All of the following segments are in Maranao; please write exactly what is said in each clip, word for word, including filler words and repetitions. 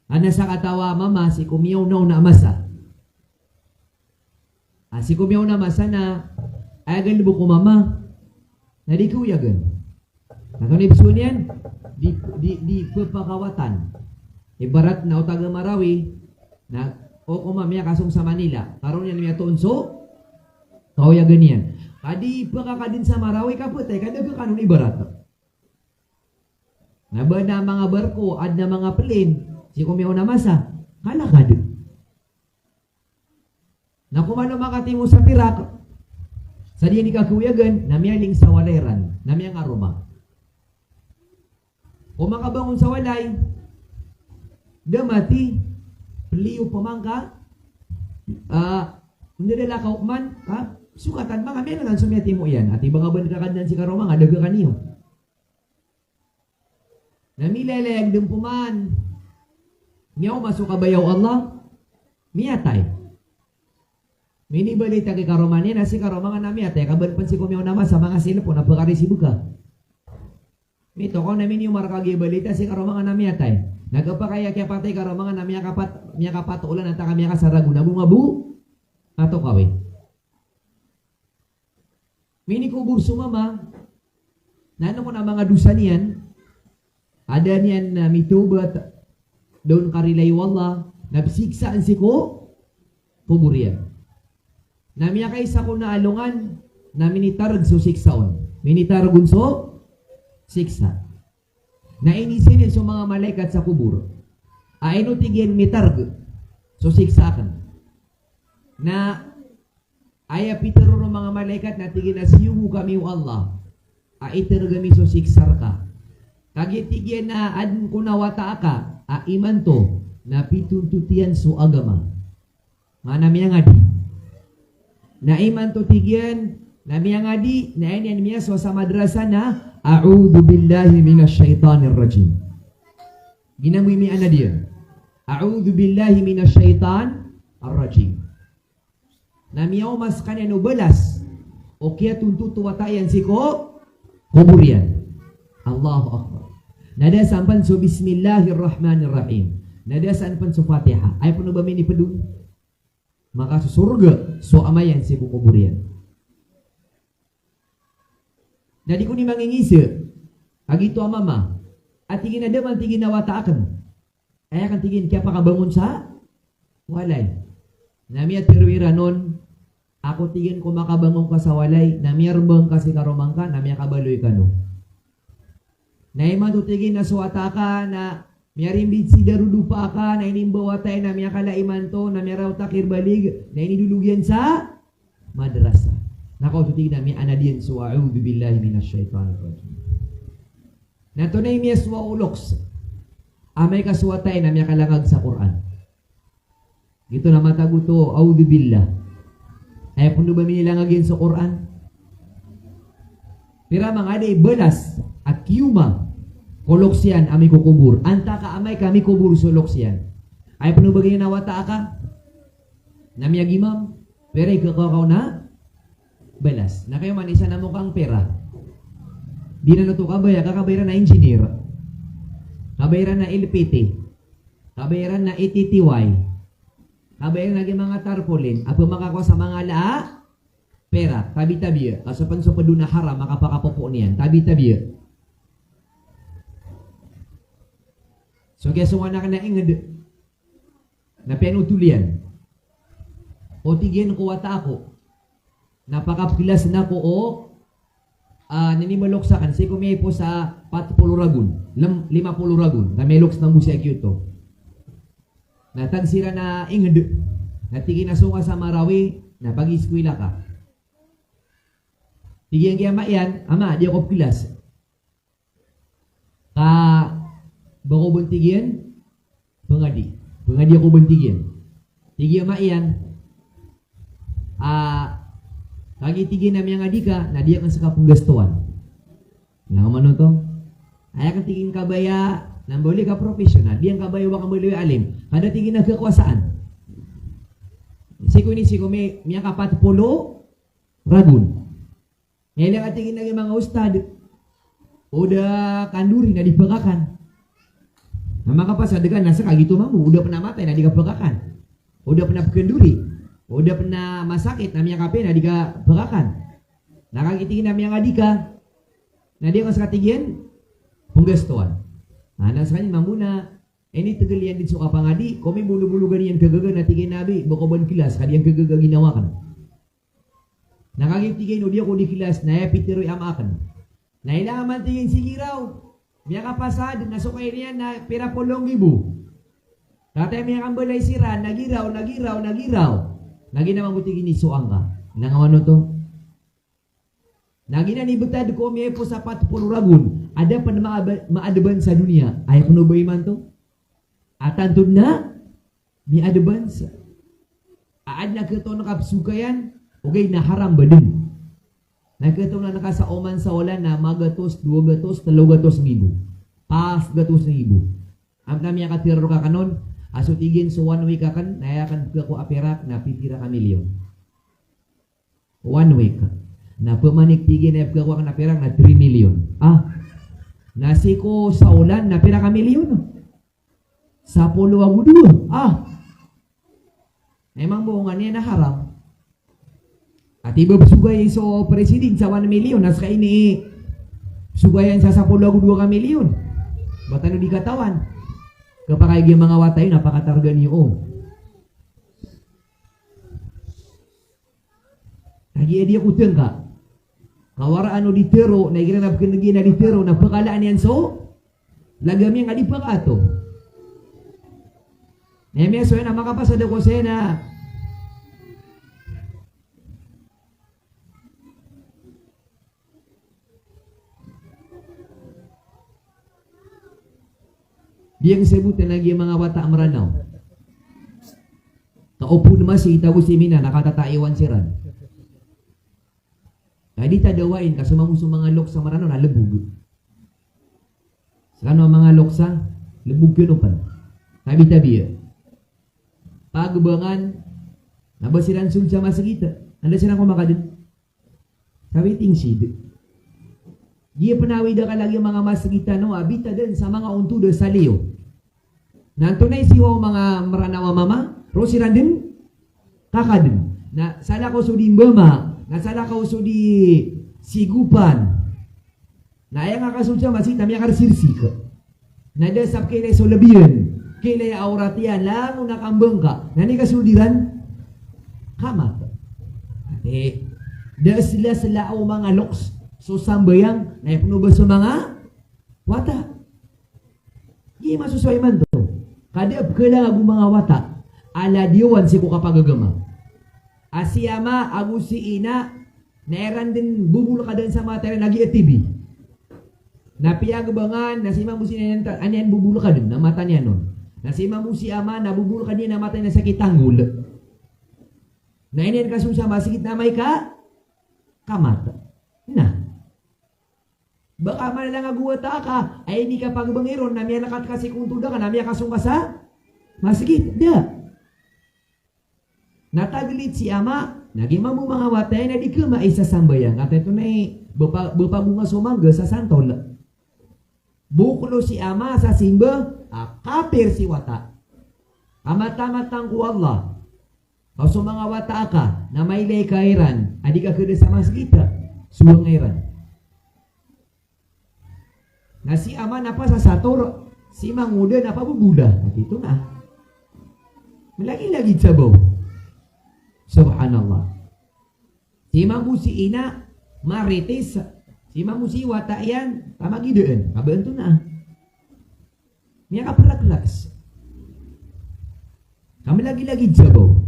Adn a sakataw a mama sii ko miyaonaona a masa. A sii ko miyaona a masa na aya galbk o mama na di kaoyagan. Na antonaa i pzowaan iyan? Di, di, di pphakawatan. Ibarat na o taga Marawi na o koma miyakasong sa Manila, karoo niyan miyatoon so kaoyagan iyan. Ka di pkakadn sa Marawi ka ptay, ka da khanon ibarat. Na ba adn a manga barko, adn a manga plane sii ko miyaona a masa, kalakad. Na ko mano makatimo sa pirak, sa di niyan di kakaoyagan, na miyaling sa walay ran, na miyangaroma. Ko makabangon sa walay, da mati, pliyo pman ka, ah, ndadala ka okman, ha? Sokatan manga miyalangan so miyatimo iyan. Ati ba nga ba dn kakadnan si karoma nga da kaniyo. Na milalayag dn pman. Miyaoma so kabaya o Allah, miyatay. Minibalita ki karoma niyan a si karoma nga na miyatay, ka ba pn sii ko miyaona a masa manga cellphone a pkarisib ka. Mitokaw na miniyomarka giya balita si karoma nga na miyatay. Na kapakay a kiyapatay i karoma nga na miyakapat-, miyakapatoolan antaa ka miyakasaragon a bo nga bo katokawi. Minikobor so mama, na ano kon a manga dosa niyan, a da niyan, ah, mitawbat, da on karilai o Allah, na psiksaan sii ko kobor iyan. Na miyakaisa kon a alongan, na minitarg so siksa on. Minitarg on so siksa. Na inizaan iyan so manga malaikat sa kobor a ino, tig iyan, mitarg so siksa akn. Na aya pitharo ron o manga malaikat na tig iyan a siyogo kami o Allah a itarg ami so siksa rka. Kagiya tig iyan a adn kon a wata aka a imanto na pitontot iyan so agama. Maana miyangadi. Na imanto tig iyan na miyangadi, na aya niyan miyasowa sa madrasa na, "A'udhu billahi minash shaitanir rajim." Giyanan bo i miyanadi iyan. "A'udhu billahi minash shaitanir rajim." Na miyaoma skaniyan o balas o kiyatontot o wata iyan sii ko kobor iyan. Allahu Akbar. Na da san pn so Bismillahir Rahmanir Rahim. Na da san pn so Fatiha. Aya pn o ba minipd on, makasosorga so ama iyan sii ko kobor iyan. Na di ko ni mangingisa a giyoto a mama a tig iyan a da man, tig iyan, a wata akn. Aya akn, tig iyan, kiyapakabangon sa walay. Na miyatharo iran on, ako, tig iyan, ko makabangon ka sa walay na miyarmbang ka si karoma ngka na miyakabaloy kano. Na imanto, tig iyan, na so wata aka na miyarimbid si darodopa aka, na inimbaw a wata iyan na miyakala imanto, na miyaraot a kirbalik, na inidolog iyan sa madrasa. Na kaoto, tig iyan, na miyanadi iyan so a'udhu billahi minash shaitanir rajim. Na antonaa i miyasowa o loks a amay ka so wata iyan na miyakalangag sa Qur'an? Giyoto na matago oto, a'udhu billah. Aya pn o ba minilangag iyan so Qur'an. Pira manga da i balas a kiyoma ko loks iyan a mikokobor. Antaa ka amay ka mikobor so loks iyan. Aya pn o ba giyanan a wata aka na miyagimam, pira i kakaokaw na balas. Na kayo man isa na mokang pira. Di na oto kabaya, ka kabaya iran na engineer. Kabaya iran na L P T. Kabaya iran na E T T Y. Kabaya iran na giya manga tarpaulin a pmakakowa sa manga ala a pera. Tabi-tabiya. Ka so pn so pd on a haram a kapakapopo niyan. Tabi-tabiya. So kiyasongan akn a ingd na piyanotol iyan. O, tig iyan, ko wata ako na pakapklas ako o, ah, nini maloks akn, sii ko miyaipos a pat polo ragon, lem-, lima polo ragon, na miloks mambo sii a giyoto. Na tag siran a ingd na tig iyan a songa sa Marawi na pagiskwila ka. Tig iyan ki ama iyan, ama, di ako pklas. Ka ba ko bo, tig iyan, pangadi. Pangadi ako bo, tig iyan. Tig iyan, ama iyan, ah, kagiya, tig iyan, na miyangadi ka na di akn ska pnggastowan. Na mano oto? Aya akn, tig iyan, kabaya na mbaloy ka professional. Di akn kabaya o ba ka mbaloy a alim. Ka da, tig iyan, a kakowasaan. Sii ko ini, sii ko mi-, miyakapat polo ragon. Ilaya ka, tig iyan, a giya manga ustad o da kandori na di pkakan. Na makapasad ka na seka giyoto mambo, o da pen a matay na di ka pekakan. O da pen a pekendori. O da pen a masakit na miyakapiya na di ka pekakan. Na kagiya tig iyan a miyangadi ka, na di ka seka tig iyan penggastoan. Na, na sekaniyan mambo na initegel iyan den so kapangadi, ko mibolobologan iyan kagaga na tig iyan a abi, ba ko ba di kelas, ka di iyan kagaga ginawa aken. Na kagiya tig iyan o di ako di kelas, na aya pitero i ama aken. Na ilay a man tig iyan, sige raw. Miyakapasad, na so kain iyan na pira polo nggibo. Kataya miyakambelay siran, na giraw, na giraw, na giraw. Na giya mambo tig iyan i so angka. Na nga mano oto. Na giyanan i betad ko miyaipos a pat polo ragon a da pen maaba-, maadeban sa doniya. Aya pen o ba imanto a tanto den a miyadeban sa. A aden a ketoon ka pesokayan, ogaid na haram ba den. Na ketoon ka sa oman sa olan na magatos, dowa gatos, telo gatos nggibo. Pas gatos nggibo. Amay ka miyakatero rka kanon a so tig iyan so one week aken, na aya aken pekakowa a perak na pipira ka milyon. One week. Na pemanik tig iyan a aya pekakowa aken a perak na three million. Ah. Na sii ko sa olan na pira ka milyon? Sapolo ago dowa. Ah. Na mambo nga niyan na haram. Ati ba pesogay so president sa one million, na seka ini pesogay iyan sa sapolo ago dowa ka milyon. Ba tano di katawan. Kapakay giya manga wata iyo na pakatarga niyo. Lagid a di ako tengka. Kawaraan o di tero, na igira na pekeneg iyan a di tero, na pekalaan iyan so lagam iyan a di pekaato. Na miyasowa iyan a makapasad ako saya na Di iyan sebot lagid a manga wata a Meranaw. Ka opod masi i tago si Mina na katataiwan siran. Ka di ta dawain ka so mambo so manga loks a Meranaw na lebog. Sekano a manga loks a lebog keno pen. Tabi-tabi a pagebangan na ba siran sold sa masgit. Anda siran ko makaden? Sa waiting shed. Giya pen a awid a kalagi a manga masgit tano a bita den sa manga ontod a saliyo. Na antonaa i siyowa o manga Meranaw a mama, roo siran den kakaden. Na salakaw so di Mbama, na salakaw so di Sigopan. Na aya nga kasold sa masgit na miyakarsirsi ka. Na da sa pekailay so lebiyan, kailay a awrat iyan, langon a kambangka. Na ini kasold iran kamat. Ati, da sela-sela o manga loks so sambayang, na aya pen o ba so manga wata. Di masosowa imanto. Ka da a pekelang ago manga wata a ladiyowan sii ko kapagagama. A si ama ago si ina na iran den bobolkaden sa mata iran lagid a T V. Na piyagebangan, na si mambo si ina niyan ta-, a niyan bobolkaden na mata niyan on. Na si mambo si ama na bobolkaden iyan a mata niyan sa kitanggol. Na iniyan kasold sa masgit na amay ka kamat. Na. Ba ka man lang ago wata ka, ay di ka pagbangiron, na miyalakat ka sii ko ontod ka, na miyakasong ka sa masgit. Da. Na taglid si ama, na giya mambo manga wata iyan a di kema i sasambayang. Katii oto na i, bepa-, bepagonga so mangga sa santol. Boklo si ama sa simba, a kapir si wata. Ka matamatang ko Allah. Ka so manga wata aka, na mailay ka iran a di ka keda sa masgit, sowang iran. Na si ama na pasasator, si mangoda na pabobola. Na tito na. Malagilagid sa baw. Subhanallah. Si mambo si ina, maritis. Si mambo si wata iyan, pamagidaan. Kabaan to na. Miyakaperak-perak. Ka malagilagid sa baw.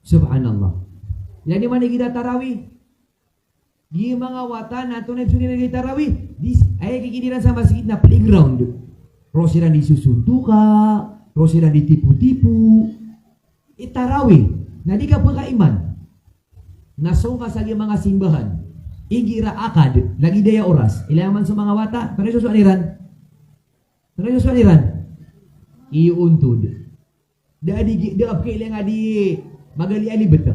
Subhanallah. Lagi man igira tarawih. Di manga wata na tonaa i psonira di tarawih. Di, aya kikidiran sa masgit na playground. Roo siran di sosuntoka, roo siran di tipo-tipo. I tarawih. Na di ka pekaiman. Na song ka sa giya manga simbahan. Igira akad, lagid aya oras. Ilay man so manga wata, tonaa i sosoan iran? Tonaa i sosoan iran? Iyo ontod. Da a di, da a pekailangan a di magali a libet.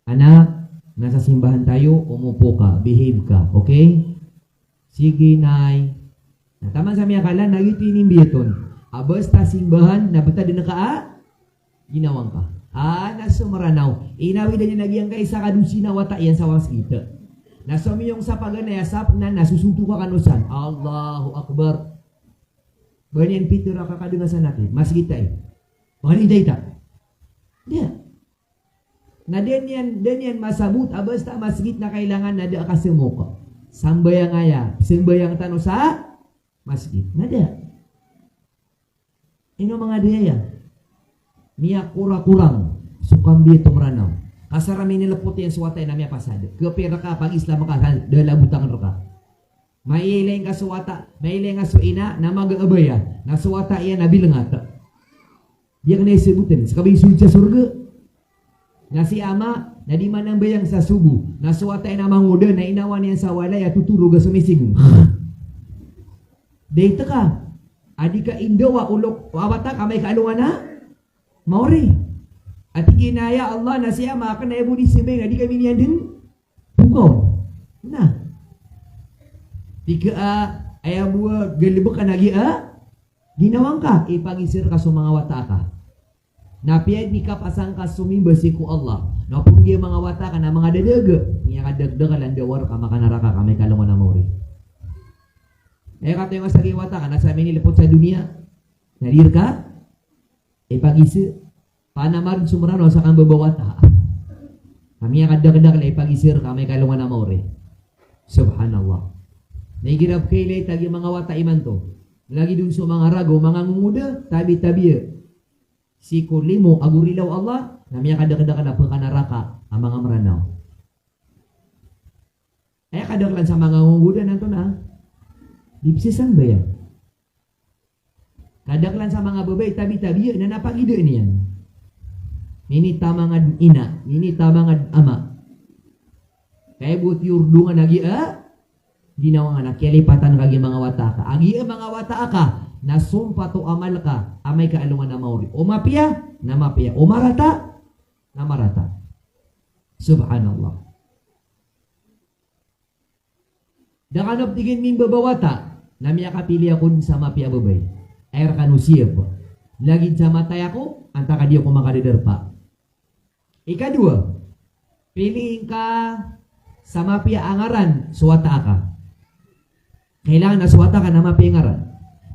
Anak, nasa simbahan tayo, umupo ka, behave ka, okay? Sige, Nay. Taman sa miyakala na giyoto i inimbiyaton a basta simbahan na btad dn ka a ginawa ngka. A, na so Mranaw, inawidan iyan a giyangkai sa kadosi na wata iyan sa masgit. Na somiyong sa paganay a sapn na, na sosontoka kano san. Allahu Akbar. Ba niyan pitharo a kakadnga sa naki, masgit ai. Makaninda ita. Dia. Na da niyan, da niyan masabot a basta masgit na kailangan na da a kasemok. Sambayang aya, sambayang tano sa masgit. Na da. Ino manga daya iyan? Miyakorakorang so kambiyato Mranaw. Kasar a minilpot iyan so wata iyan a miyapasad. Kapira ka pag-Islam ka, da a labotang rka. Mailay ngka so wata, mailay ngka so ina na mag-abaya, na so wata iyan na bilngat. Di akn aya sabotn, ska ba isold sa sorga. Na si ama na di manambayang sa sobo, na so wata iyan a mangoda na inawa niyan sa walay a totorog a somising. Dai teka a di ka indawa o lok a wata ka amay ka alongan a maori. A tig iyan a, "Ya Allah, na si ama akn na aya bo di sambayang na di kami niyan dn pokaw." Na tig ka a, aya bo a galbk a na giya ginawa ngka, ipagiza rka so manga wata aka. Na apiya di kapasang ka somimba sii ko Allah, na opama giya manga wata aka na manga dadaga, miyakadakdakl a ndawa rka makanaraka ka amay ka alongan a maori. Aya katoy nga sa giya wata aka na sa minilpot sa doniya, na di rka ipagiza. Panamarin so Mranaw sa kambabawata. Ka miyakadakdakl a ipagiza rka amay ka alongan a maori. Subhanallah. Na igira pkhailay ta giya manga wata imanto, lagid on so manga rago, manga ngongoda, tabi-tabiya sii ko limo ago rilaw o Allah, na miyakadakdakl a pkanaraka a manga Mranaw. Aya kadaklan sa manga ngongoda na antonaa? Di pzasambayang. Kadaklan sa manga babay, tabi-tabiya na napagidaan iyan. Minitaman ka dn ina, minitaman ka dn ama. Ka aya bo tiyordongan a giya ginawa ngka na kiyalipatan ka a giya manga wata aka. A giya manga wata aka na sompat o amal ka amay ka alongan a maori. O mapiya na mapiya, o marata na marata. Subhanallah. Da kano ptigin mimbabawata, na miyakapili ako dn sa mapiya a babay. Aya rkano siyap. Lagid sa matay ako, antaa ka di ako makadadarpa. Ikadowa, piliin ka sa mapiya a ngaran so wata aka. Kailangan na so wata aka na mapiya i ngaran.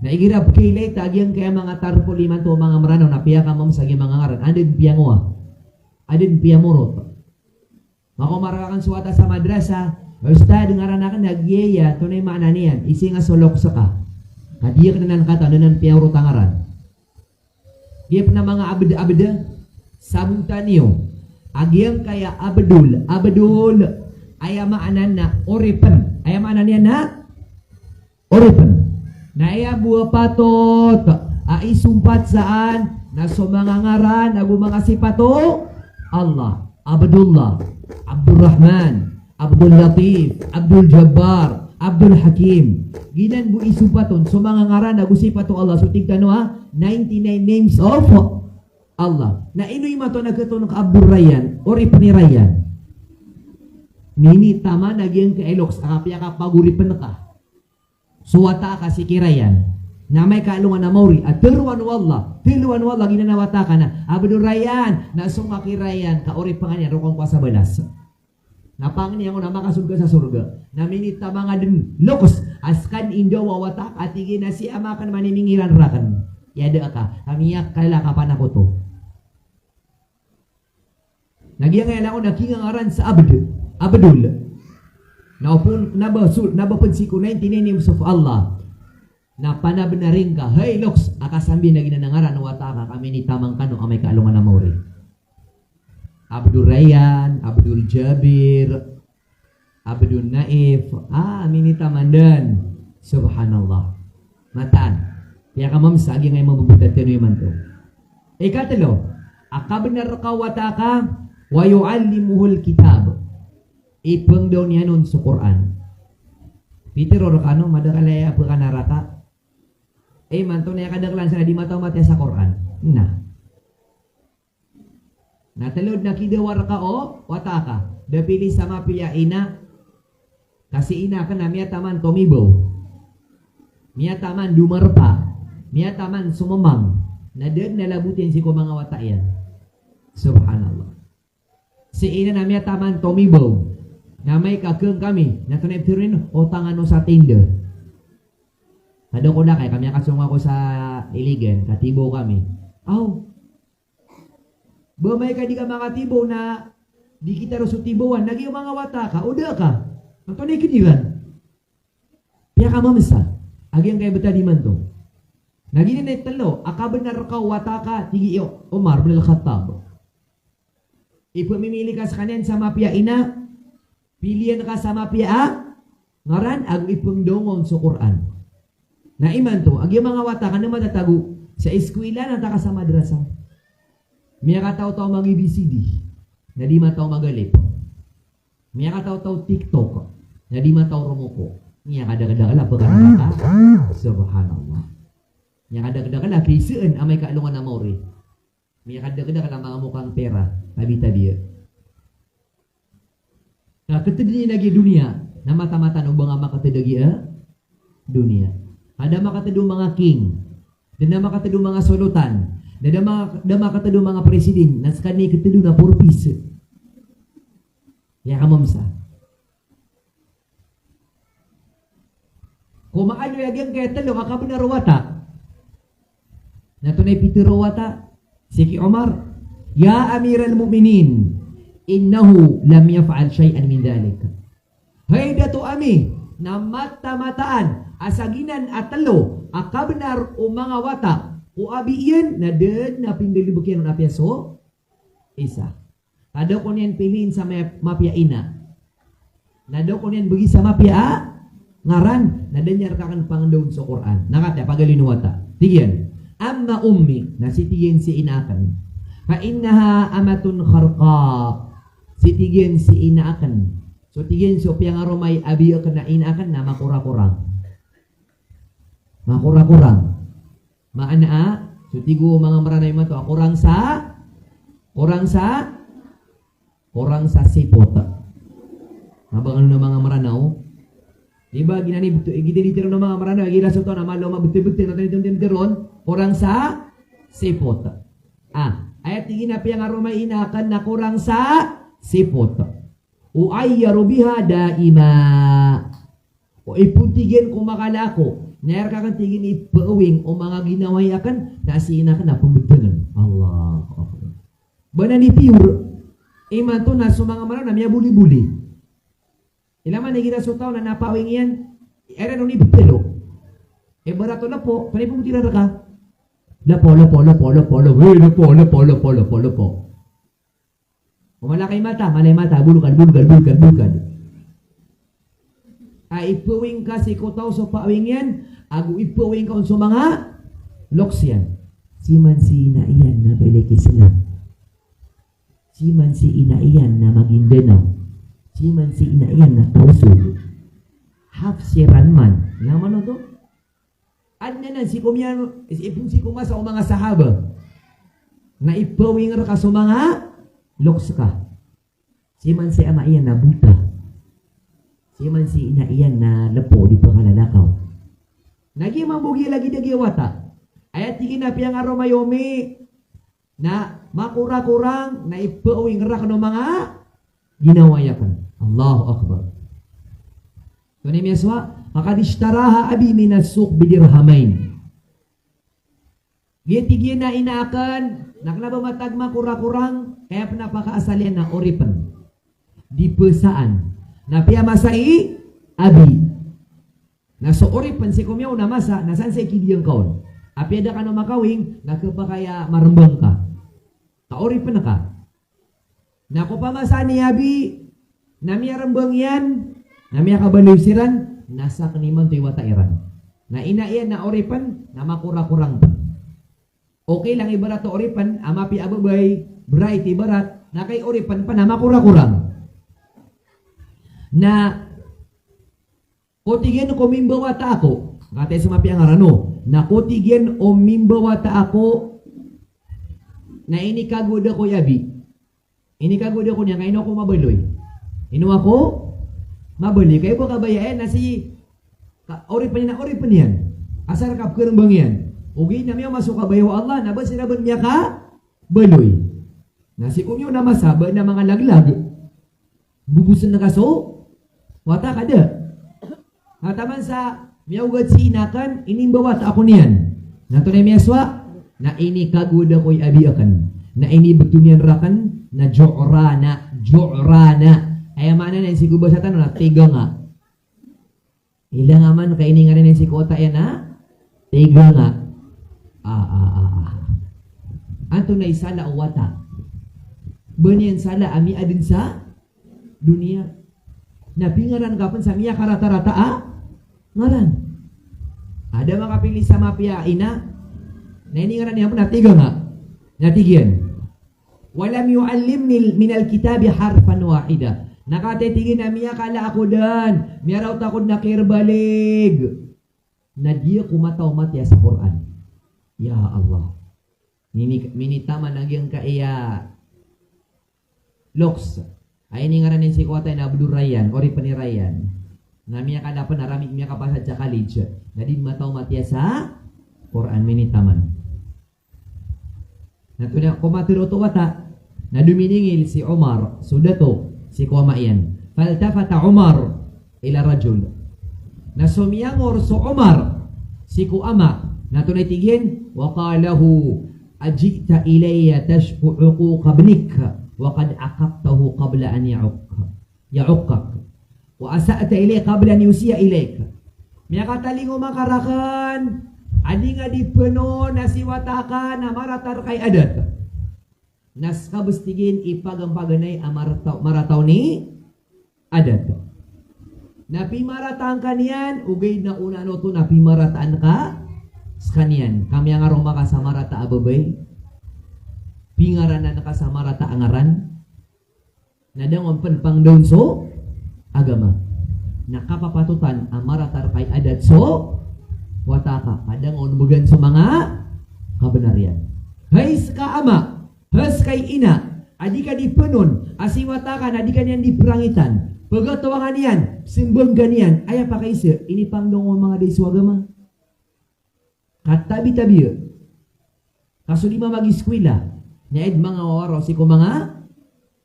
Na igira pkhailay ta a giyangkaya manga tarpol imanto o manga Mranaw na piyakamamas a giya manga ngaran, anda dn piyangowa, anda dn piyamorot. Makomar ka kn so wata sa madrasa, "Ustad, ngaran akn na Giya." "Antonaa i maana niyan?" "Isii nga so loks ka." Ka di akn anan katawan, anan piyaorot a ngaran. Giya pn a manga abd-abd, sabotan iyo a giyangkaya Abdul, Abdul, aya maana na oripn. Aya maana niyan na oripn. Na aya bo a patot a isompat saan na so manga ngaran ago manga sipat o Allah. Abdullah, Abdurrahman, Abdul Latif, Abdul Jabbar, Abdul Hakim. Giyanan bo isopat on so manga ngaran ago sipat o Allah, so tig tano a ninety-nine names of Allah. Na ino imanto na khatoon ka Abdul Rayyan, oripn i Rayyan? Minitaman a giyangkai a loks a kapiya kapagoripn ka so wata aka sii ki Rayyan. Na amay ka alongan a maori a tharoan o Allah, tharoan o Allah giyanan a wata aka na Abdul Rayyan, na so nga ki Rayyan ka oripn ka niyan, rokon ko a sa balas. Na pangni angkoto na makasold ka sa sorga. Na minitaman ka dn loks a ska dn indawa o wata aka, a tig iyan a si ama akn man i mingiran rakn. Iyada aka, ka miyakala ka panakoto. Na giyangkaya langon a kingangaran sa Abd, Abdul. Na opama kna ba so, kna ba pd sii ko ninety-nine names of Allah, na panabnarin ka, hay loks, a kasambiyan a giyanan a ngaran o wata aka ka minitaman kano amay ka alongan a maori. Abdul Rayyan, Abdul Jabir, Abdul Naif, a, minitaman dn. Subhanallah. Mataan. Piyakamamas a giyangkai a mababtad tano imanto. Ikatlo, a kabnar rka o wata aka, wa yu'allimuhul kitab. Ipngdaw niyan on so Qur'an. Pitharo rkano, madakl a aya pkanaraka. Imanto na aya kadaklan san na di mataw mataya sa Qur'an. Na. Na tlo dn a kidawa rka o wata aka. Da pili sa mapiya a ina. Ka si ina akn na miyataman tomibaw. Miyataman domarpa, miyataman somamang, na da dn a labot iyan sii ko manga wata iyan. Subhanallah. Sii na miyataman tomibaw. Na amay ka keng kami, na tonay ptharoon iyan, o tangan o sa tinda. Kada ko lakay, kami a kasong ako sa Iligan, katibaw kami. Aw. Ba amay ka di ka makatibaw na di kita ron so tibawan, na giya manga wata ka, o da ka. Antonaa i kiniran? Piyakamamsa a giyangkaya btad imanto. Na giyanan i tlo a kabnar ka o wata ka, tig i Umar bin Al-Khattab. Ipmimili ka skaniyan sa mapiya a ina, pilian ka sa mapiya a ngaran, ago ipndongon so Qur'an. Na imanto a giya manga wata ka na matatago sa iskwila na taka sa madrasa. Miyakataw-taw mag-A B C D, na di mataw mag-alif. Miyakataw-taw TikTok, na di mataw romoko. Miyakadakdakl a pkhanaka. Subhanallah. Miyakadakdakl a kisaan amay ka alongan a maori. Miyakadakdakl a manga mokang pera, tabi-tabi. Ka ktd iyan a giya doniya, na mataan-mataan o ba nga makatd a giya doniya. Ka da makatd o manga king, da na makatd o manga solotan, da, da ma-, da makatd o manga president, na skaniyan i ktd on na purpose. Piyakamamsa. Ko maaloy a giyangkaya tlo a kabnar o wata. Na tonaa i pitharo o wata sii ki Umar, "Ya Amiral Mu'minin, innahu lam yaf'al shay'an min dhalik." Hay dato ami, na mataan-mataan a sa giyanan a tlo a kabnar o manga wata ko abi iyan, na da dn a pindalbk iyan on a apiya so isa. Ka da ko niyan piliin sa map-, mapiya a ina. Na da ko niyan bgi sa mapiya a ngaran. Na da niyan rk akn pangndao on so Qur'an. Na katii a pagaloyn o wata, tig iyan, "Amma ummi," na sii, tig iyan, sii ina akn, "fa innaha amatun kharqa." Sii, tig iyan, sii ina akn. So, tig iyan, so piyangaroma i abi akn a ina akn na makorakorang. Makorakorang. Maana a, so tig o manga Mranaw imanto a korang sa, korang sa, korang sa sipot. Mabangan o manga Mranaw. Di ba, giyanan i bto-, giyanan i tharoon o manga Mranaw, giya so taw na malo mabtbtng, na tharoon, korang sa sipot. Ah, aya tig iyan a piyangaroma i ina akn na korang sa sipot. U'ayyaru biha daima. O ipon, tig iyan, ko makala ako, na aya rk akn, tig iyan, ipaawing o manga ginawai akn, na sii ina akn na pmbtngn. Allahu Akbar. Ba na ni pure. Imanto na so manga Mranaw na miyaboliboli. Ilay man igira so taw na napaawing iyan, aya ron i btlo. Ibarat o lpo, panipotiran rka. Lpo, lpo, lpo, lpo, lpo, lpo, lpo. O mala ka i mata, mala i mata, bolokad, bolokad, bolokad, bolokad. A, ipaawing ka sii ko taw so paawing iyan, ago ipaawing ka on so manga loks iyan. Sii man sii ina iyan na balik Islam. Sii man sii ina iyan na Magindanaw. Sii man sii ina iyan na Tausug. Hafsiran man. Ino man oto? Adn anan sii ko miyan, ipon sii ko masa o manga sahaba. Na ipaawing rka so manga loks ka. Sii man sii ama iyan na bota. Sii man sii ina iyan na lpo, di pkalalakaw. Na giya mambo giya lagid a giya wata. Aya tig iyan a piyangaroma i omi na makorakorang, na ipaawing rakn o manga ginawai akn. Allahu Akbar. Tonaa i miyasowa, "Laqad ishtaraha abi minas suq bidirhamayn." Giya tig iyan a ina akn, na kna ba matag makorakorang, ka aya pn a pakaasal iyan na oripn. Di psaan. Na piyamasa i abi. Na so oripn sii ko miyaona a masa, na san sa i kidiyang ka on. Apiya da kano makawing, na khapakay a marmbang ka. Ka oripn ka. Na ko pamasa i abi, na miyarmbang iyan, na miyakabaloy siran, na sakn imanto i wata iran. Na ina iyan na oripn, na makorakorang pn. Okay lang ibarat o oripn a mapiya a babay, bright ibarat, na kay oripn pn a makorakorang. Na ko tig iyan ko mimbawata ako, katii so mapiya a ngaran o. Na ko tig iyan o mimbawata ako, na inikagowad ako i abi. Inikagowad ako niyan, ka ino ako mabaloy. Ino ako mabaloy. Kay bo kabaya iyan na si, ka, oripn iyan na oripn iyan. Asar ka pkharmbang iyan. Ogaid na miyaoma so kabaya o Allah, na ba siran bn miyakabaloy. Na sii ko miyaona a masa, ba na manga laglag. Bobosen ka so wata ka da. Na taman sa miyaogat si ina akn, inimbawata ako niyan. Na antonaa i miyasowa? Na inikagowad ako i abi akn. Na inibto niyan rakn, na ju'rana, ju'rana. Aya maana niyan sii ko basa tano na tiganga. Ilang aman ka iningaran iyan sii ko wata iyan a tiganga. Ah, ah, ah, ah. Antonaa i sala o wata? Ba niyan sala a miyaadn sa doniya. Na pingaran ka pn sa miyakaratarata a ngaran. Ada makapili sa mapiya a ina. Na iningaran iyan pn a tiganga. Na tig iyan, "Wa lam yu'allimni minal kitabi harfan wahida." Na katii, tig iyan, a miyakala ako dn, miyaraot ako dn a kiyerbalig, na di ako mataw matiya sa Qur'an. Ya Allah. Mini-, minitaman a giyangkaya loks. Aya iningaran iyan sii ko wata iyan a Abdul Rayyan, oripn i Rayyan. Na miyakala pn a rami, miyakapasad sa college. Na di mataw matiya sa Qur'an, minitaman. Na antonaa i komatharo oto a wata? Na dominingil si Umar, so dato, sii ko ama iyan. Faltafata Umar ila rajul. Na somiyangor so Umar sii ko ama, na antonaa i tig iyan? Wa qala lahu, "Aji'ta ilayya tashku uquqa ibnik, wa qad aqaqtahu qabla an ya'uq-, ya'uqqak. Wa asa'ta ilayya qabla an yusi'a ilayk." Miyakatalingoma ka rakn a di nga di pn on a si wata aka na marata rka i adat. Na ska bs, tig iyan, i pagampaganay a marata-, marata on i adat. Na pimarataan ka niyan, ogaid na onaan oto na pimarataan ka skaniyan. Ka miyangaroma ka sa marata a babay, pingaranan ka sa marata a ngaran, na da ngka on pn pangdawn so agama. Na kapapatotan a marata rka i adat so wata aka, ka da ngka on bgan so manga kabnar iyan. Hay ska ama, hay ska ina, a di ka di pn on a si wata aka na di ka niyan di prangitan, pagatowangan iyan, smbanggan iyan, aya pakaiza, inipangdawn ngka on manga da i so agama. Katabi-tabi. Ka so di mamagiskwila, na aya dn manga wawaraw sii ko manga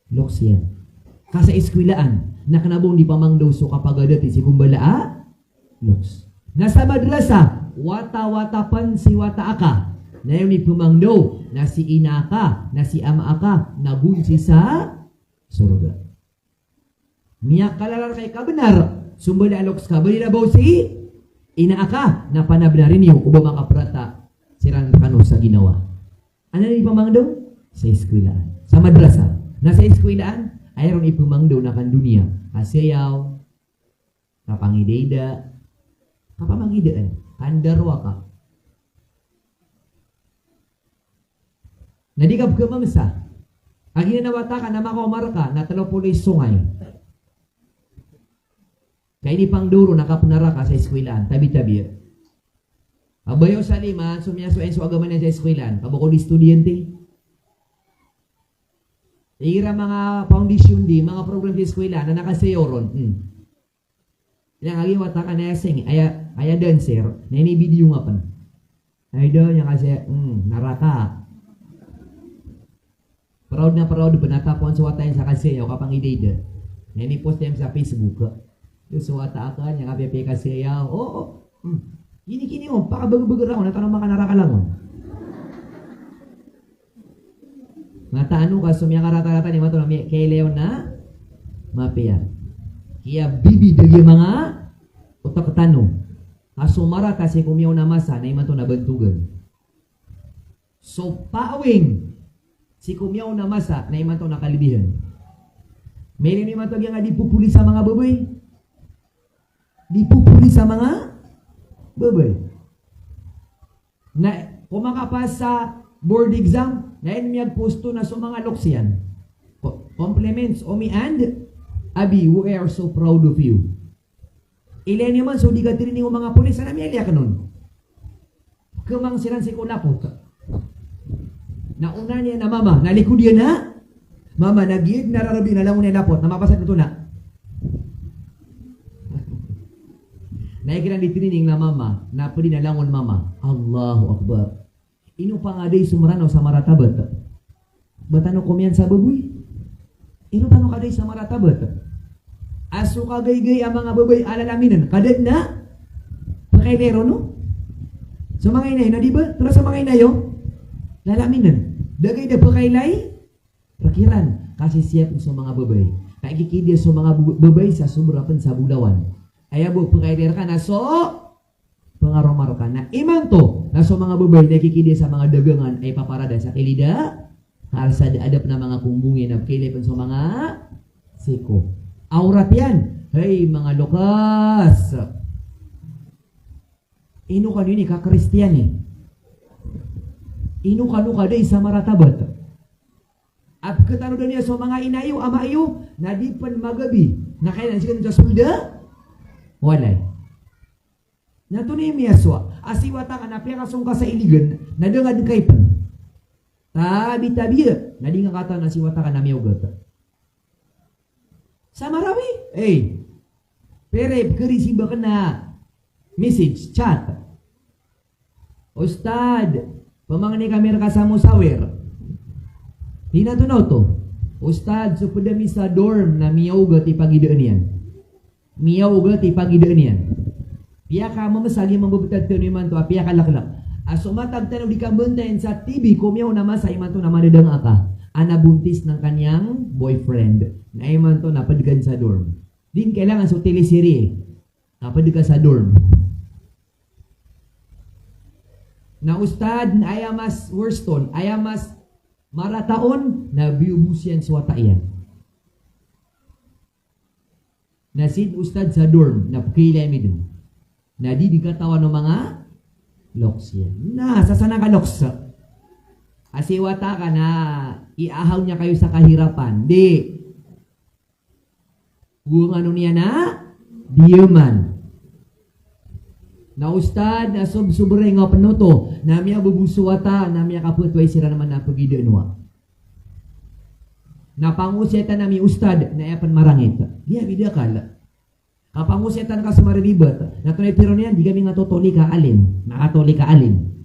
loks iyan. Ka sa iskwilaan, na kna ba on di pamangdaw so kapagadati sii ko mbala a loks. Na sa madrasa, wata-wata pn si wata aka, na aya on i pmangdaw na si ina aka, na si ama aka, na gonsi sa sorga. Miyakalala rka i kabnar so mbala a loks ka, ba di rabaw si ina aka, na panabnari niyo o ba makaprata siran rkano sa ginawa. Anan i pamangdaw? Sa iskwilaan. Sa madrasa. Na sa iskwilaan, aya ron i pmangdaw na kandoniya. Kasayaw, kapangidaida, kapamangidaan, kandarowaka. Na di ka pkhamamsa. A giyanan a wata ka na makaoma rka na tlo polo i songay. Ka inipangdaw ron na kapnar aka sa iskwilaan, tabi-tabi. Abayaw sa lima, so miyasowa iyan so agama niyan sa iskwilaan, ka bokod i estudyante. Igira manga foundation day, manga program sa iskwilaan, na nakasayaw ron. Hmm. Aya kagiya wata ka na aya sing, aya, aya dancer, na ini-video nga pn. Ay da, aya kasayaw, hmm, naraka. Proud na proud pn a tapawan so wata iyan sa kasayaw, kapangidaida. Na ini-post iyan sa Facebook. Yo, so wata akn, aya kapiyapiya i kasayaw. Oo, oo. Hmm. Gini, gini, o, pakabagr-bagr ako, na tano makanaraka langon. Mataan o ka so miyakaratarata na imanto na mi-, kailayon na mapiya. Kiyabibida giya manga otak tano. Ka so marata sii ko miyaona a masa na imanto na bantogan. So pawing sii ko miyaona a masa na imanto na kalibihan. Mailay niyo imanto giyangkai a di populi sa manga babay. Di populi sa manga babay. Na ko makapas sa board exam, na aya miyagpost on na so manga loks iyan. Co-, compliments, Omi and Abi, we are so proud of you. Ilaya niyo man so di katraining o manga polis, na miyaliya akn on. Kemang siran sii ko lapot. Na onaan iyan a mama, na likod iyan a mama, na giya dn a rarb iyan a langon iyan lapot, na mapasad oto na. Na ikiran di training na mama, na pwede na langon mama. Allahu Akbar. Ino pangaday so Mranaw sa maratabat? Ba tano komiyan sa baboy? Ino tano kaday sa maratabat? A so kagaygay a manga babay a lalaminen, ka da dn a pkailay ron, no? So manga inayo, na di ba? Tero so manga inayo, lalaminen. Da gay da pkailay rkiran, kasi siyap so manga babay. Ka ikikidiya so manga bu-, babay sa sobra pn sa bolawan. Aya bo pkailay rka na so pangaroma rka. Na imanto na so manga babay na ikikidiya sa manga dagangan a ipaparada sa kilid a kalsada, adn a manga kombong iyan a pkailay pn so manga siko. Awrat iyan. Hay manga loks. Ino kano ini ka Kristiyan i? Ino kano kaday sa maratabat? A pkatanodan iyo so manga inayo, amayo, na di pn magabi na kailangan sii kano sa sold a walay. Na tonaa i miyasowa a si wata ka na piyakasong ka sa iligan, na da nga dn kaipn. Tabi-tabi, na di nga katawan a si wata ka na miyaogat. Sa Marawi, eh. Pira i pkhareceive akn a message, chat. Ustad, pamangni kami rka sa Musawir. Ino oto na oto? Ustad, so pd ami sa dorm na miyaogat i pagidaan iyan. Miyaogat i pagidaan iyan. Piyakamamasa a giyangkai a mbabtad tano imanto a piyakalaklak a so matag tano di kambantayan sa T V ko miyaona a masa imanto na madadanga ka a nabuntis ng kanyang boyfriend. Na imanto na pd ka dn sa dorm. Di kailangan so teleserye. Na pd ka sa dorm. Na ustad, na aya mas worst on, aya mas marata on, na biyobos iyan so wata iyan. Na sii dn ustad sa dorm, na pkhailay ami dn. Na di dn katawan o manga loks iyan. Na sasanang ka loks a si wata ka na iahaw niyan kayo sa kahirapan. Di. Gowani niyan a diyaman. Na ustad, na sob-, sobra i nga pn oto, na miyabobos so wata, na miyakapetoay siran man a pagidaan wa. Na pangosiyatan ami ustad, na aya pn marangit. Di a bida kala. Kapangosiyatan ka so mariribat, na tonaa i tiro niyan, di kami nga totoli ka alim. Na katoli ka alim.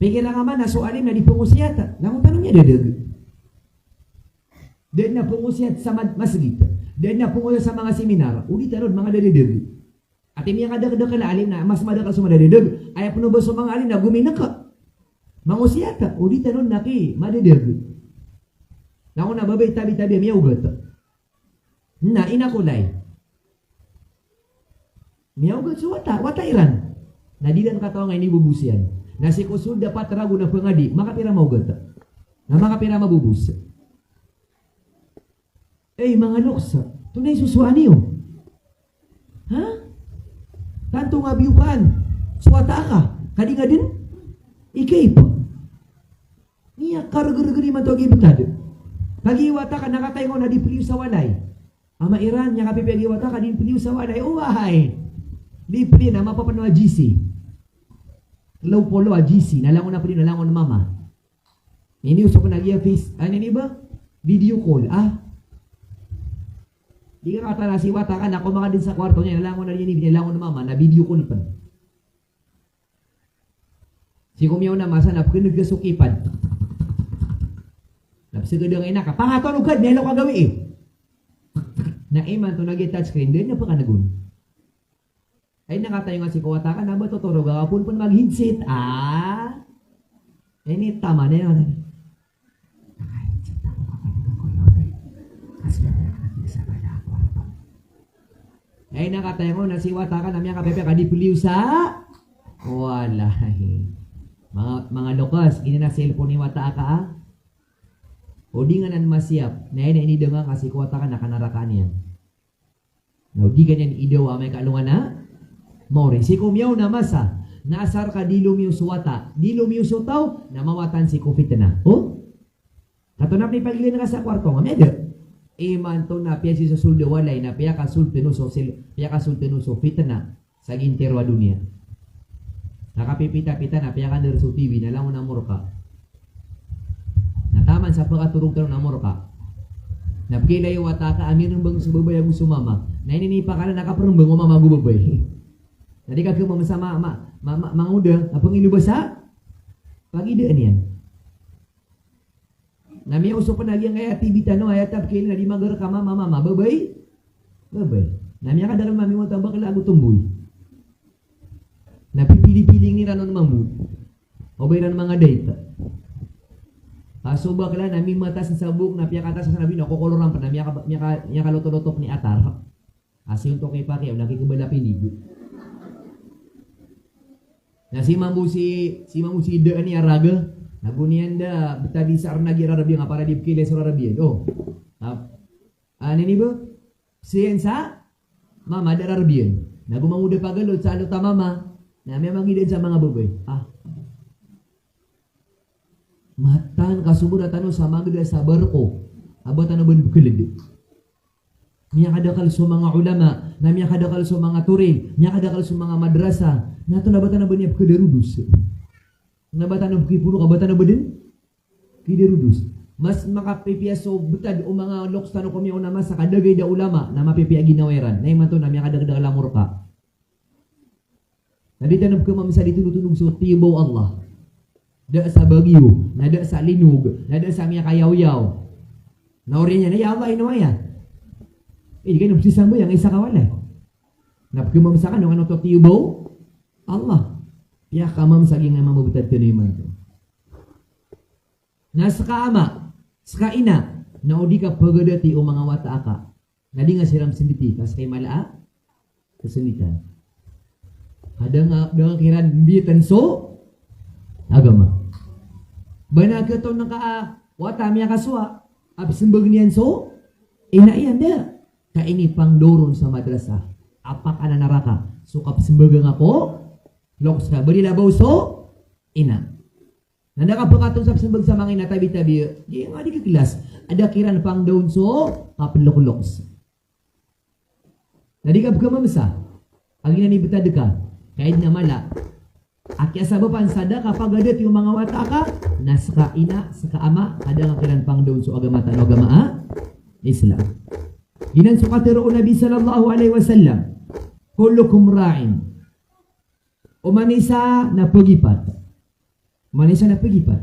Pikira ka man a so alim na di pangosiyat. Na ko tano miyadadag. Da dn a pangosiyat sa mad-, masgit. Da dn a pangosiyat sa manga seminar. O di tano dn manga dadadag. Ati miyakadakdakl a alim na mas madakl so madadadag. Aya pn o ba so manga alim na gominaka. Mangosiyat. O di tano dn aki madadag. Na ko na babay tabi-tabi a miyaogat. Na ina ko lay. Miyaogat so wata, wata iran. Na di ran katawan a inibobos iyan. Na sii ko sold a pat ragon a pangadi, makapira maogat? Na makapira mabobos? Ey, manga loks, tonaa i sosowaan iyo? Ha? Tanto nga biyokaan so wata aka, ka di nga dn ikaip. Niya kargrgri man to a gibtad. Kagiya wata ka na kataynga on na di pliyo sa walay. Ama iran, niya kapipiya giya wata ka di pliyo sa walay. Oway. Di pliyo na mapapano a G C. Low polo a G C, na langon a pdi na langon mama. Ini osok na giya face, ano ini ba? Video call, ah. Di ka katana si wata ka na ko maka dn sa kwarto niya, na langon a ini, na langon mama, na video call pn. Sii ko miyaona a masa na pkneg ka so keypad. Na psgd ang ina ka, pangatonog ka, miyalo ka gawii. Na imanto na giya touchscreen, da dn a pkanagon. Ay, na kataynga sii ko wata ka na ba totoroga ka pn pn mag-headset. Ah. Ini taman iyan. Ay, na kataynga on na si wata ka na miyakapipiya ka di pliyo sa walay. Manga, manga loks, giyanan a cellphone i wata aka, ah. O di nga nan masiyap, na aya na inidanga ka sii ko wata ka na kanarakaan iyan. Na o di ka niyan idawa amay ka alongan a maori. Sii ko miyaona a masa na asar ka di lomiyo so wata, di lomiyo so taw, na mawatan sii ko fitna. O? Kato na pn i pagilayn ka sa kwarto nga miyada. Imanto na piyasisosold a walay, na piyakasold tano so sil-, piyakasold tano so fitna sa gintero a doniya. Na kapipitapita na piyakandar so T V, na langon a morka. Na taman sa pakatorog tano na morka. Na pkhailay o wata ka a mirmbang so babay ago so mama. Na inipakala na kaprmbang o mama ago babay. Na di ka kemamesa ma, ma, ma, ma, mangoda, a pengino basa, pagidaan iyan. Na miyaosop a giyangkaya T V tano, aya tabkil na di mager ka mama, mama, babay, babay. Na miyakadakl mami mo tabak lago tumboy. Na pipili-pili iran on mambo. O ba iran manga date. Kaso bakla na mimata sa sabok na piyakata sa nabi na kokoloran pa na miyaka-, miyaka-, miyakaloto-lotok ni atar. Asi ontok ipaki, o laki ko bala pinigo. Na si mambo si, si mambo si daan i araga. Na goniyan da, betadi sa arnagi rarabiyan, a para di bkile so rarabiyan. O. Ap-, Ano ini bo? Siyan sa mama da rarbiyan. Na go mangoda pagalot sa alot a mama. Na miyamangidaan sa manga babay. Ah. Matan ka sobra tano sa magda sa barko. A ba tano ben bkled. Miyakadakl so manga ulama, na miyakadakl so manga torig, miyakadakl so manga madrasa. Na to na ba tano ben iya bked a rodos. Na ba tano bkiporo ka ba tano ba den? Kidarodos. Mas makapipiya so betad o manga loks tano ko miyaona masa ka da gay da ulama, na mapipiya ginawa iran. Na imanto na miyakadakdakl a morka. Na di tano pkhamamsa di tondotondog so tiyoba o Allah. Da sa bagyo, na da sa linog, na da sa miyakayawyaw. Na oriyan iyan, ya Allah, ino aya? Eh, di kano psisambayang, isa ka walay. Na pkhamamsa kano, kano oto tiyoba o Allah. Piyakhamamsa giyangkaya manga betad tano imanto. Na ska ama, ska ina, na o di ka phagadati o manga wata aka. Na di nga siran senditi, ka ska i mala a kasenditan. Ka da nga, da nga kiran mbiyatan so agama. Ba na khatoon ka a wata a miyakasowa a psembag iyan so ina iyan, da. Ka inipangdaw ron sa madrasa a pakanan a naraka so kapsembaga nga ko loks ka. Ba di labaw so ina. Na da ka pkhatoon sa psembag sa manga ina tabi-tabi, di nga di kiklas. A da kiran pangdawn so kaploklok. Na di ka pkhamamsa. A giyanan i betad ka. Ka aya den a mala a kiyasabapan sa da ka phagadati o manga wata aka, na ska ina, ska ama, ka da nga kiran pangdawn so agama tano, agama a Islam. Giyanan so katharo o Nabi sallallahu alaihi wasallam, "Kullukum ra'in." Oman isa na phagipat. Oman isa na phagipat.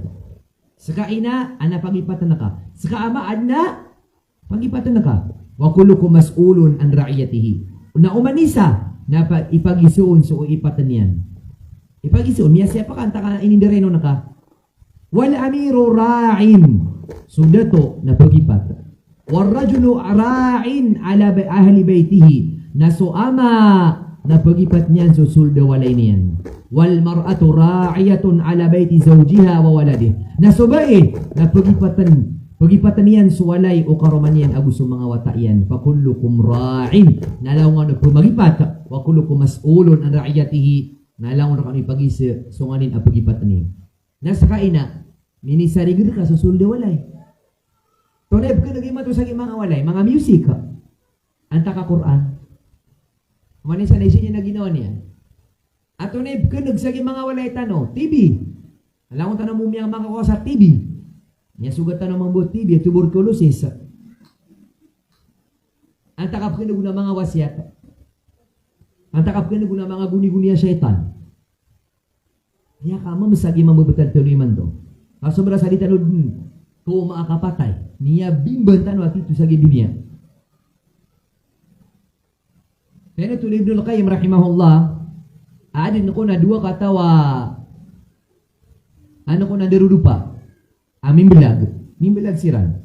Ska ina, a na phagipat ka. Ska ama, a na phagipat ka. "Wa kullukum mas'ulun an ra'iyatihi." Na oman isa na pa-, ipagisoon so ipat iyan. Ipagisoon, miyasiyapa ka antaa ka inindarainon ka. "Wal amiru ra'in." So dato na phagipat. "War rajulu ra'in ala bai-, ahli baitihi." Na so ama na phagipat iyan so sold a walay niyan. "Wal mar'atu ra'iyatun ala baiti zawjiha wa waladihi." Na so bai na phagipatan, phagipatan iyan so walay o karoma niyan ago so manga wata iyan. "Fa kullukum ra'in." Na langon a phamhagipat. "Wa kullukum mas'ulun an ra'iyatihi." Na langon a kami pagisa so nganin a phagipat iyan. Na ska ina, minisariger ka so sold a walay. Tonaa i pkhaneg imanto sa giya manga walay, manga music. Antaa ka Qur'an. Oman isa na isa niyan a ginawa niyan. A tonaa i pkhaneg sa giya manga walay tano, T V. Langon tano mo miyamakakowa sa T V. Miyasogat tano mambo T V, tuberculosis. Antaa ka pkhaneg on a manga wasiyat. Antaa ka pkhaneg on a manga goni-goni a shaytan. Miyakhamamsa giya manga betad tano imanto. Kaso mala sa di tano den ko makakapatay. Miyabimban tano a tito sa giya doniya. Pitharo o Ibnul Qayyim rahimahullah, a aden ko na dowa kataw a, ano ko na darodopa a mimbelag. Mimbelag siran.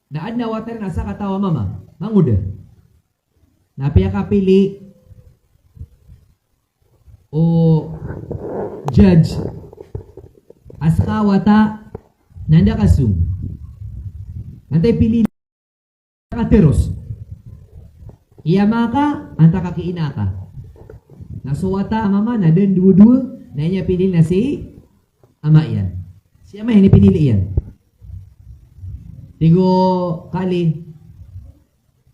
Na aden a wata iran a sakataw a mama, mangoda. Na piyakapili o judge a ska a wata na anda ka song. Antaa i pili ka, teros. Iya maka, antaa ka ki ina ka. Na so wata a mama na den dowa-dowa, na aya pinili na si ama iyan. Si ama iyan i pinili iyan. Tig o kali,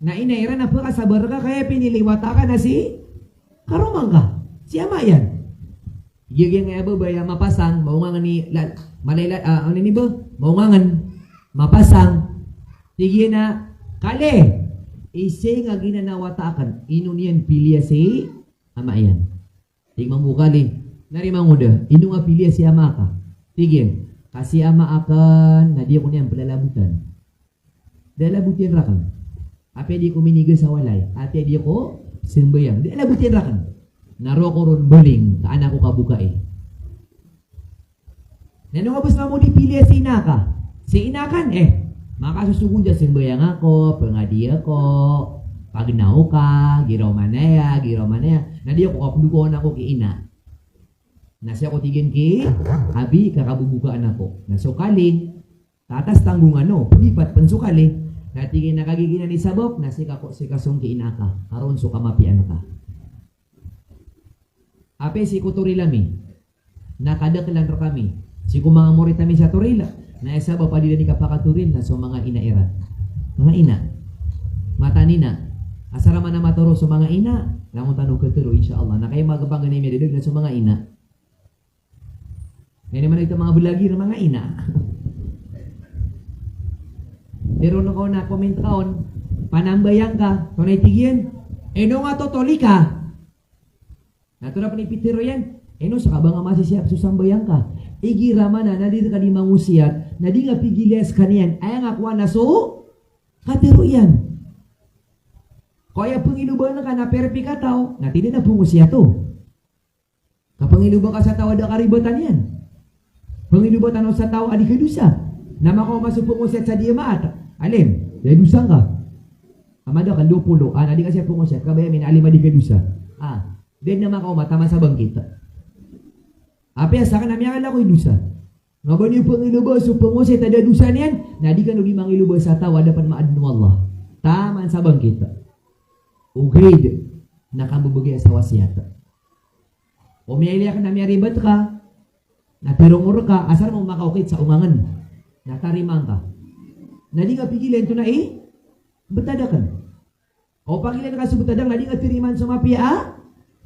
na ina iran a pakasabar ka, ka aya pinili wata ka na si karoma ngka. Si ama iyan. Giyangkaya babay a mapasang, maongangen i la-, malay la-, ah, ano ini bo? Maongangen. Mapasang. Tig iyan a, kali. Isay nga ginanawata akn, ino niyan piliya si ama iyan. Tig mambo kali, nari mangoda, ino nga piliya si ama ka? Tig iyan, ka si ama akn na di ako niyan plalabotan. Da a labot iyan rakn. Apiya di ako miniga sa walay, apiya di ako sambayang, da a labot iyan rakn. Na roo ako ron baling ka an ako kabokai. Na ino nga bes mambo di piliya si ina ka? Si ina akn, eh, makasosogod sa sambayang ako, pangadi ako, pagnaw ka, giraw man aya, giraw man aya. Na di ako kapdokawan ako ki ina. Na sii ako tig iyan ki abi ka kabobokaan ako. Na so kali, tatas tanggongan o, pgipat pn so kali. Na tig iyan a kagiya giyanan i sabap, na sii ka ko, sii ka song ki ina ka. Ka roo so kamapiyaan ka. Apiya sii ko toril ami. Na kadaklan rkami sii ko manga morit ami sa toril. Na aya sabap a di iran di kapakatoril na so manga ina iran. Manga ina. Mataan ina. Asar a mana matoro so manga ina, langon tano katharo, insha Allah. Na kay manga pangganay miyadedag na so manga ina. Ino man ito manga blogger, manga ina. Pero ino ka on na comment ka on, panambayang ka, tonaa i tig iyan, ino nga totoli ka. Na tonaa pn i pitharo iyan, ino ska ba nga masisiyap so sambayang ka. Igira man a na di rka di mangosiyat, na di nga pigilaya skaniyan, aya nga kowa na so katharo iyan. Ko aya pngiloba ngka na perfect a taw, na tig iyan a pngosiyat o. Kapangilobaan ka sa taw a da karibatan iyan. Pangilobaan tano sa taw a di kadosa. Na makaoma so pangosiyat sa di maat. Alim, da dosa ngka. Amada ka dowa polo, ah, na di ka siya pangosiyat, kabaya mi na alim a di kadosa. Ah, da dn a makaoma, taman sa bangkit. Apiya sakn a miyakala ko i dosa. Nga ba niyo pangilobaan so pangosiyat a da dosa niyan, na di kano di mangilobaan sa taw a da pn maadn o Allah. Taman sa bangkit. Ogaid na kambebegay sa wasiyat. O miyailay akn a miyaribat ka, na tirongor ka, asar mambo makaokit sa omangn. Na tarimaan ka. Na di nga pigilan tonaa i betad akn. O pagilan ka so betad akn, na di nga tarimaan so mapiya a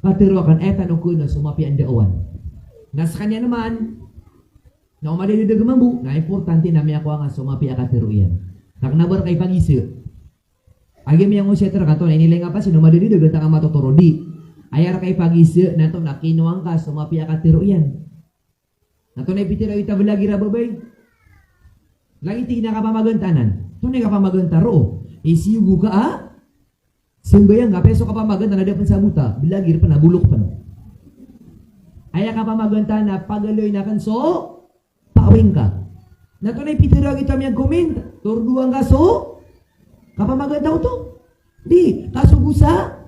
katharo akn, aya tano kena so mapiya a ndaowan. Na skaniyan man, na o madadag mambo, na importante na miyakowa nga so mapiya a katharo iyan. Na kena ba rka ipagisa. Agi miyangosiyat rka, tonaa i inilay nga pasin, o madadag, antaa ka matotoro, di. Aya rka ipagisa, na tonaa kinowa ngka so mapiya a katharo iyan. Na tonaa i pitharo i ta blogger a babay. Lagid i tig iyan a kapamagantanan. Tonaa i kapamaganta roo? Isiyogo ka a sambayang ka, apiya so kapamaganta na da pn sabota, blogger pn a bolok pn. Aya kapamaganta na pagaloyin akn so pawing ka. Na tonaa i pitharo a giyoto a miyag-comment, tordoan ka so kapamaganta oto. Di, kasogo sa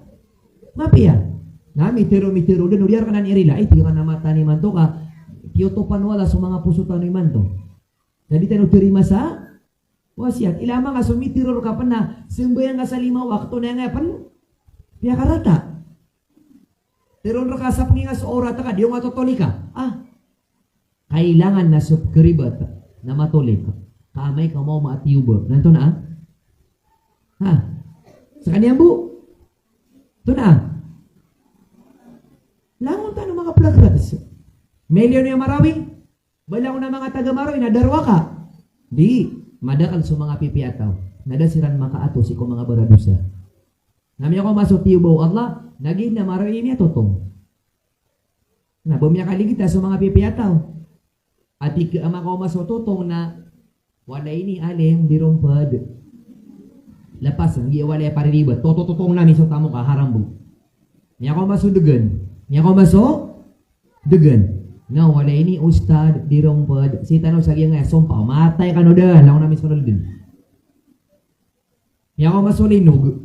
mapiya. Na mitharo, mitharo dn, o di rka nan irila, ay, tig iyan a mataan imanto ka tiyotopan o Allah so manga poso tano imanto. Na di tano tarima sa wasiyat. Ilay man ka so mitharo rka pn a sambayang ka sa lima wakto na aya nga pn piyakarata. Tharoon rka sa pnginga so orat ka, di o nga totoli ka. Ah. Kailangan na so pkharibat na matoli ka. Ka amay ka maoma a tiyoba. Na antonaa? Ha? Skaniyan bo? Antonaa? Langon tano manga plagrats. Milyon a Marawi. Ba langon a manga taga Marawi na darowaka? Di, madakl so manga pipiya a taw na da siran makaato sii ko manga baradosa. Na miyakaoma so tiyoba o Allah, na giya na Marawi ini a totong. Na ba miyakaligtas so manga pipiya a taw? Ati ka a makaoma so totong na walay ini alim di ron pd. Lapas, giya walay a pariribat. Toto totong na miso tamok a haram bo. Miyakaoma so dgan. Miyakaoma so dgan. Na walay ini ustad di ron pd. Sii tano sa giya nga sompa. Matay kano da. Langon ami so nalden. Miyakaoma so linog.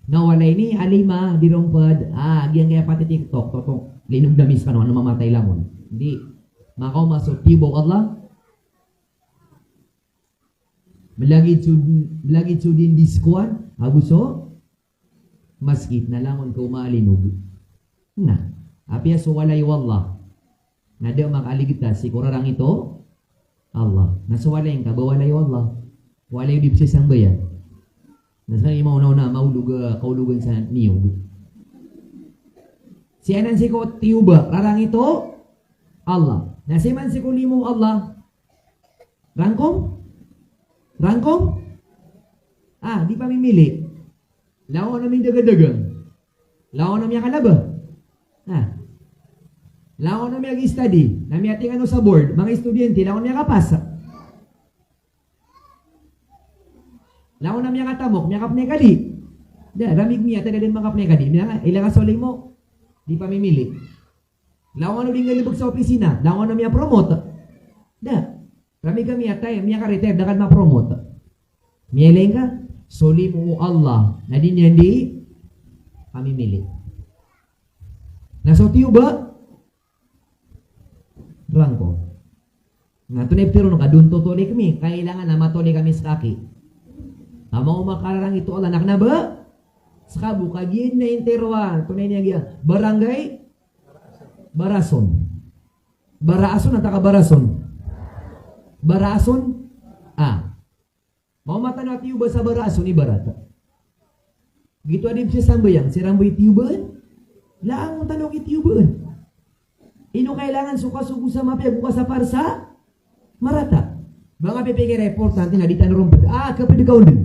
Na walay ini alima di ron pd. Ah, giya nga pati TikTok. Toto. Linog na miso kano. Ano mamatay langon. Di. Makaoma so tiyoba o Allah. Malagid so, malagid so dii diskoan, ago so masgit na langon ka o maalinog. Na, apiya so walay o Allah na da makaaligtas sii ko rarangit o Allah. Na so walay ngka ba walay o Allah. Walay o di pzasambayang. Na sa imaw na ona maolog a kaologan sa niyog. Sii anan sii ko tiyoba, rarangit o Allah. Na sii man sii ko limo o Allah, Rangkom? Rangkom? Ah, di pamimili. Langon a mindagadagang. Langon a miyakalaba. Ha. Langon a miyag-study. Na miyating ano sa board. Manga estudyante, langon a miyakapas. Langon a miyakatamok, miyakapnay kadi. Da, ramig miyatay da dn makapnay kadi. Miya, ilang a so limo, di pamimili. Langon o di nggalbk sa opisina, langon a miyapromote. Da, ramig a miyatay, miyaka-retire, da ka dn mapromote. Miyailay ngka, so limo o Allah, na di niyan di pamimili. Na so tiyoba, rangko. Na antonaa i ptharoon ka, donto tolik mi, kailangan a matolik ami skaki. Ka mao makararangit o Allah, na kna ba? Ska bo, kagiya na intero a, antonaa ini a giya, Barangay Barason. Baraason antaa ka Barason? Baraason? Ah. Mao matano a tiyoba sa Baraason ibarat. Giyoto a di pzasambayang, siran bo i tiyobaan. Langon tano i tiyobaan. Ino kailangan so kasogo sa mapiya ago kasapar sa marata. Ba nga pipikir a importante na di tano ron pd. Ah, kapd ka on dn.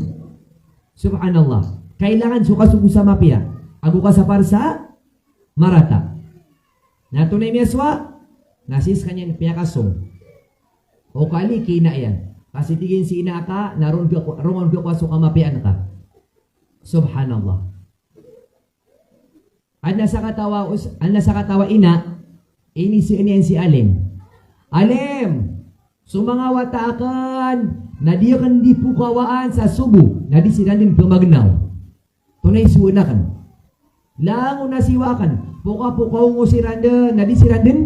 Subhanallah. Kailangan so kasogo sa mapiya ago kasapar sa marata. Na antonaa i miyasowa, na sii skaniyan piyakasong. O kali ki ina iyan. Ka sii tig iyan si ina ka, na ron ka, ron ka kowa so kamapiyaan ka. Subhanallah. Adn a sakataw a os-, adn a sakataw a ina, inisii niyan si Alim. Alim, so manga wata akn, na di akn di pokawaan sa sobo, na di siran dn pmagnaw. Antonaa i sowa akn? Langon a siwa akn, pokapokaw ngka siran dn, na di siran dn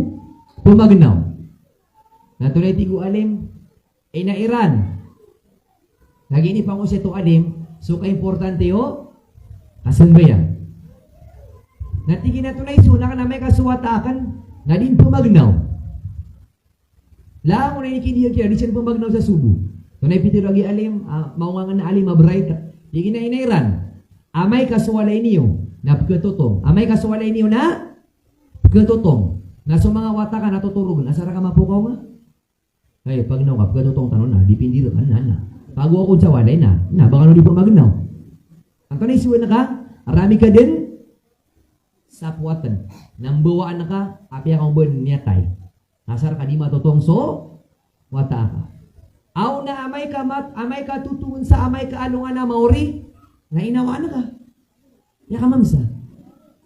pmagnaw. Na antonaa i tig o Alim, ina iran. Lagid i pangosay o Alim, so kaimportante o kasambayang. Na tig iyan a antonaa i sowa akn amay ka so wata akn na di pmagnaw. Langon a inikidiyag iyan, di siran pmagnaw sa sobo. Antonaa i pitharo a giya Alim, ah, mawngangan a Alim a bright. Tig iyan a ina iran, amay ka so walay niyo na pkhatotong. Amay ka so walay niyo na pkhatotong. Na so manga wata ka na totorogn, asar ka mapokaw nga? Ay, pagnaw ka, pkhatotong tano na, di pindira ka na, na. Pago ako sa walay na, na, ba kano di pmagnaw? Antonaa i sowa ka, rami ka dn sa powatan. Na mbawaan ka, apiya ka o ba dn miyatay. Asar ka di matotong so wata aka. Aw na amay ka mat-, amay ka totongn sa amay ka alongan a maori, na inawaan ka. Aya ka mamsa.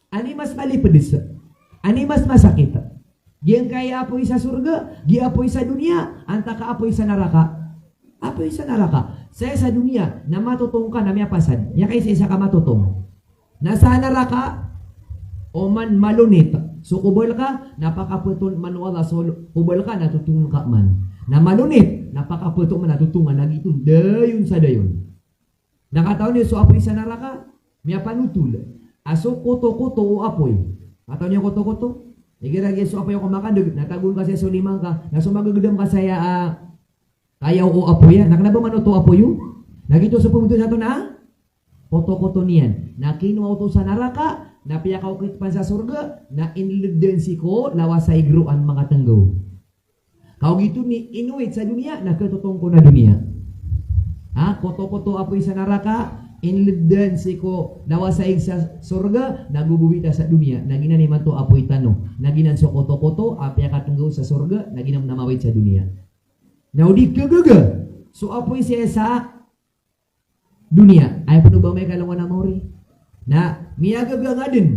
Ani mas malipds? Ani mas masakit? Giyangkai a apoy sa sorga, giya apoy sa doniya, antaa ka apoy sa naraka? Apoy sa naraka. Saya sa doniya, na matotong ka na miyapasad. Aya ka isa-isa ka matotong. Na sa naraka, oman malonit so kobal ka, na pakapoto man o Allah so kobal ka, na totong ka man. Na malonit, na pakapoto man, na totong ka, na giyoto dayon sa dayon. Na katawan iyo so apoy sa naraka, miyapanotol a so kotokoto o apoy. Katawan iyo kotokoto? Igira giya so apoy a komakandg, na tagoon ka saya so lima ngka, na so magagdam ka saya, ah, kayaw o apoy iyan. Na kna ba manoto o apoy iyo? Na giyoto so pmbtowan sa antonaa? Kotokoto niyan. Na kinowa oto sa naraka, na piyakaokit pn sa sorga, na inldan sii ko lawas a igro a makatnggaw. Kagiya oto ini inowit sa doniya, na khatotong ko na doniya. Ha, kotokoto apoy sa naraka, inldan sii ko lawas a ig sa sorga, na gogowita sa doniya, na giyanan imanto apoy tano, na giyanan so kotokoto a piyakatnggaw sa sorga, na giyanan na mawit sa doniya. Na o di khagaga so apoy saya sa doniya, aya pn o ba amay ka alongan a maori. Na miyagaga nga dn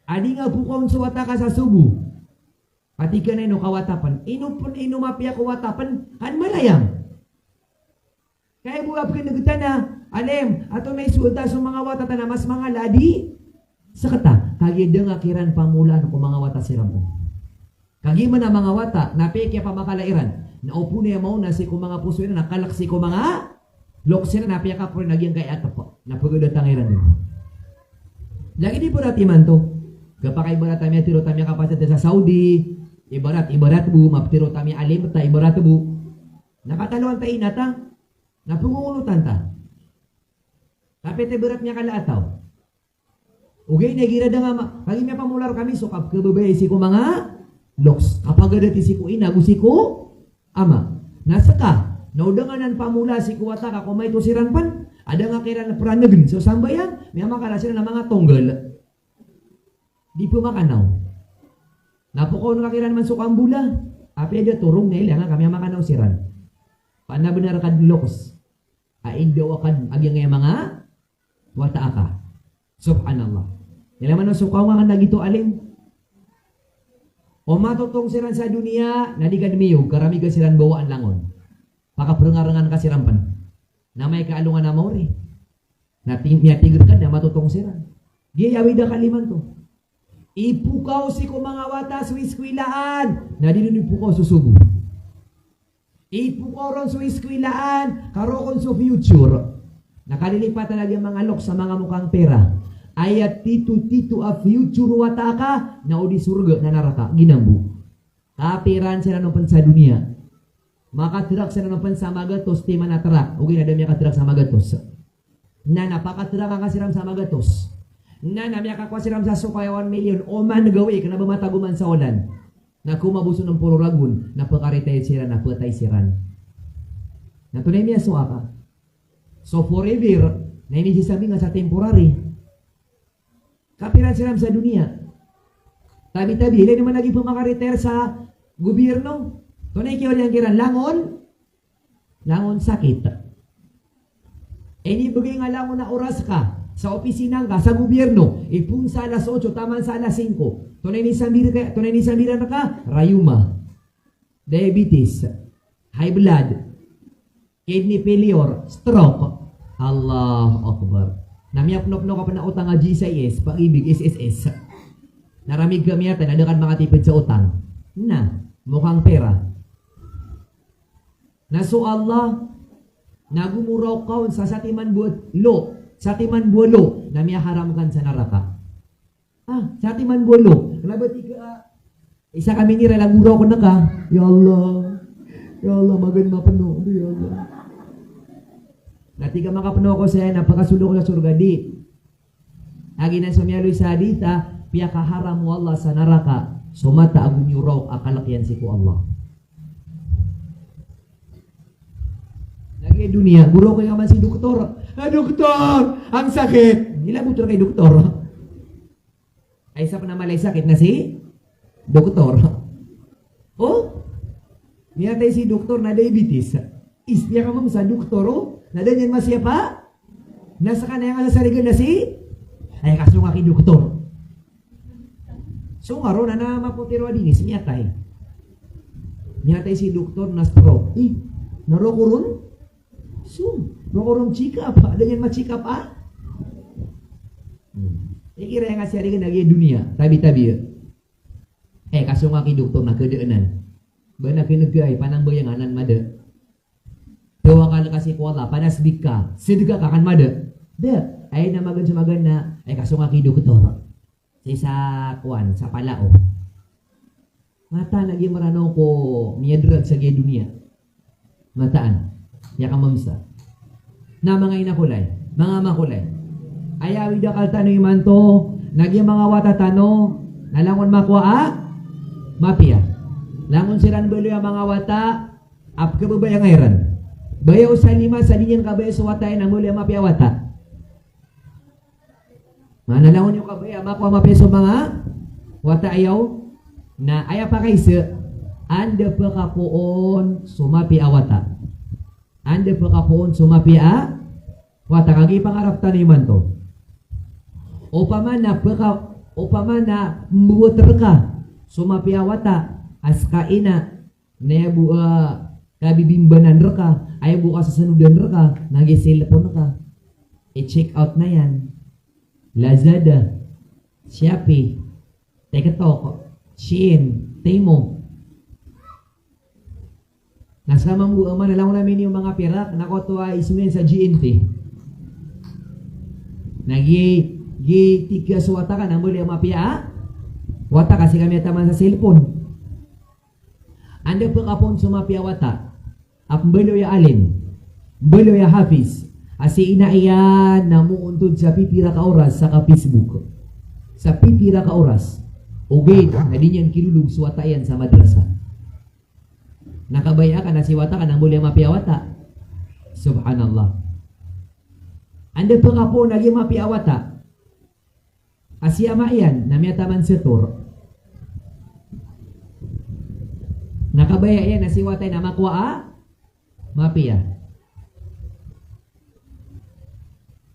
a di nga pokawn so wata ka sa sobo. Pati kna ino kawata pn. Ino pn, ino mapiya ko wata pn, ka an malayam. Kay bo a pkhan'g tano, Alim, antonaa i sowa ta so manga wata tano a mas mangala a di skta. Kagiya da nga kiran pamolaan ko manga wata siran on. Kagiya man a manga wata na apiya kiyapamakala iran, na opama na maona sii ko manga poso iran, na kalk sii ko manga loks iran, na apiya kaporo na giyangkai a tpa na pagdatang iran dn. Lagid ibarat imanto, kapakaibarat ami a tharo tano a kapasad sa Saudi, ibarat, ibarat bo, maptharo tano a alim ta ibarat bo. Na kataloan ta ina ta, na pngongonotan ta. Kapit ibarat miyakala a taw. Ogaid na igira da nga ma-, kagiya miyapamola rkami so kapkhababayai sii ko manga loks, kapagadati sii ko ina ago sii ko ama. Na ska, na o da nga nan pamola sii ko wata ka ko maito siran pn, Adn a kiran pranegen so sambayang, miyamakan siran a manga tonggal. Di pmakanaw. Na pokaw ngka kiran man so kambola. Apiya da torong na ilaya ngka miyamakanaw siran. Panabenar ka di loks. A indawa ka di agiyangkaya manga wata aka. Subhanallah. Ilaya man so kaw nga na gito alim. O matotong siran sa doniya, na di ka di miyog, karami ka siran bawaan langon. Pakaperengarengan ka siran pen. Na amay ka alongan a maori. Na ti-, miyatigr ka na matotong siran. Giya awida ka limanto. Ipokaw sii ko manga wata so iskwilaan. Na di ron ipokaw so sobo. Ipokaw ron so iskwilaan, karokon so future. Na kalilipatan a giya manga loks a manga mokang pera. Aya tito-tito a future o wata aka, na o di sorga na naraka, ginambo. Kapiran siran o pen sa doniya. Makatrak siran o pen sa magatos, timan a trak. Ogaid na da miyakatrak sa magatos. Na, na pakatrak ka siran sa magatos. Na, na miyakakowa siran sa sokayawan milyon. Oman gawii, kena ba matagoman sa olan. Na komaboson o poro ragon, na pekaretire siran, na petay siran. Na tonaa i miyasowa ka. So forever, na inisisambing a sa temporary. Kapiran siran sa doniya. Tabi-tabi, ilay niyo man lagi pemakaretire sa gobyerno. Tonaa i kiyaoriyan kiran, langon, langon sakit. Inibegay nga langon a oras ka sa opisina ngka, sa gobyerno, ipon sa alas otso taman sa alas singko. Tonaa i inisambir ka, tonaa i inisambir ka, rayuma, diabetes, high blood, kidney failure, stroke. Allahu Akbar. Na miyapnopnop ka pen a otang a G S I S, Pag-ibig, S S S. Na ramig ka miyatay, na da ka makatiped sa otang. Na, mokang pera. Na so Allah, na gomorok ka on sa satiman bo a lo, satiman bo a lo, na miyaharam ka on sa naraka. Ah, satiman bo a lo. Kena ba tig ka, ah, isa kami ni rela gomorok on ka. Ya Allah. Ya Allah, magan mapeno. Ya Allah. Na tig ka makapeno ako saya, na pakasold ako sa sorga, di. Lagid anan so miyaaloy sa hadith a piyakaharam o Allah sa naraka so mata ago miyoraok a kalek iyan sii ko Allah. Lagid a doniya, goroken ka man si doktor. "Ah, doktor, ang sakit." Ilay bo tero kay doktor. Ay, isa pen a mala i sakit na si doktor. O? Miyatay si doktor na diabetes. Is, piyakamemsa doktor, o? Na da niyan masiyapa? Na sekaniyan a sasarigen na si? Ay, kasong aki doktor. So, nga ron, na mapotiro a dinis, miyatay. Miyatay si doktor na stroke. Ih, na roko ron? So, roko ron check up, a? Da niyan ma-check up, a? Hmm. Igira aya nga siyarigen a giya doniya, tabi-tabi. Eh, kasong aki doktor na kedeenan. Ba na kinegay, panambayangan an mada. Tawakal ka sii ko Allah, panasbik ka, sedekah ka, kan mada. Da, ay na magan so magan na, ay kasong aki doktor. Sii sa kowan, sa Palao. Mataan a giya Meranaw ko miyadrug sa giya doniya. Mataan. Piyakamemsa. Na manga ina ko lay, manga ama ko lay. Aya awid akal tano imanto, na giya manga wata tano, na langon makowa a mapiya. Langon siran baloy a manga wata, a pekhababayaan iran. Baya o salima sa di niyan kabaya so wata iyan a baloy a mapiya a wata. Maana langon iyo kabaya a makowa a mapiya so manga wata iyaw, na aya pakaiza, anda pekapoon so mapiya a wata. Anda pekapoon so mapiya a wata, kagiya pangarap tano imanto. Opama na peka-, opama na mbowat reka so mapiya a wata, a seka ina, na aya bo a kabibimbanan reka, aya bo a kasasanodan reka, na giya cellphone ka. I-check out na iyan. Lazada, Shopee, TikTok, Shein, Temu. Na seka mambo a mana langon ami niyo manga pirak, na koto a isomen sa G N T. Na gi, gi tiga so wata ka, na mbaloy a mapiya a wata ka, seka miyataman sa cellphone. Anda pekapoon so mapiya a wata a pembaloy a alim, mbaloy a hafiz, a si ina iyan na moontod sa pipira ka oras sa ka-Facebook. Sa pipira ka oras. Ogaid na di niyan kilolog so wata iyan sa madrasa. Na kabaya ka na si wata ka na mbaloy a mapiya a wata. Subhanallah. Anda pakapoon a giya mapiya a wata a si ama iyan na miyataman sa tor. Na kabaya iyan a si wata iyan na makowa a mapiya.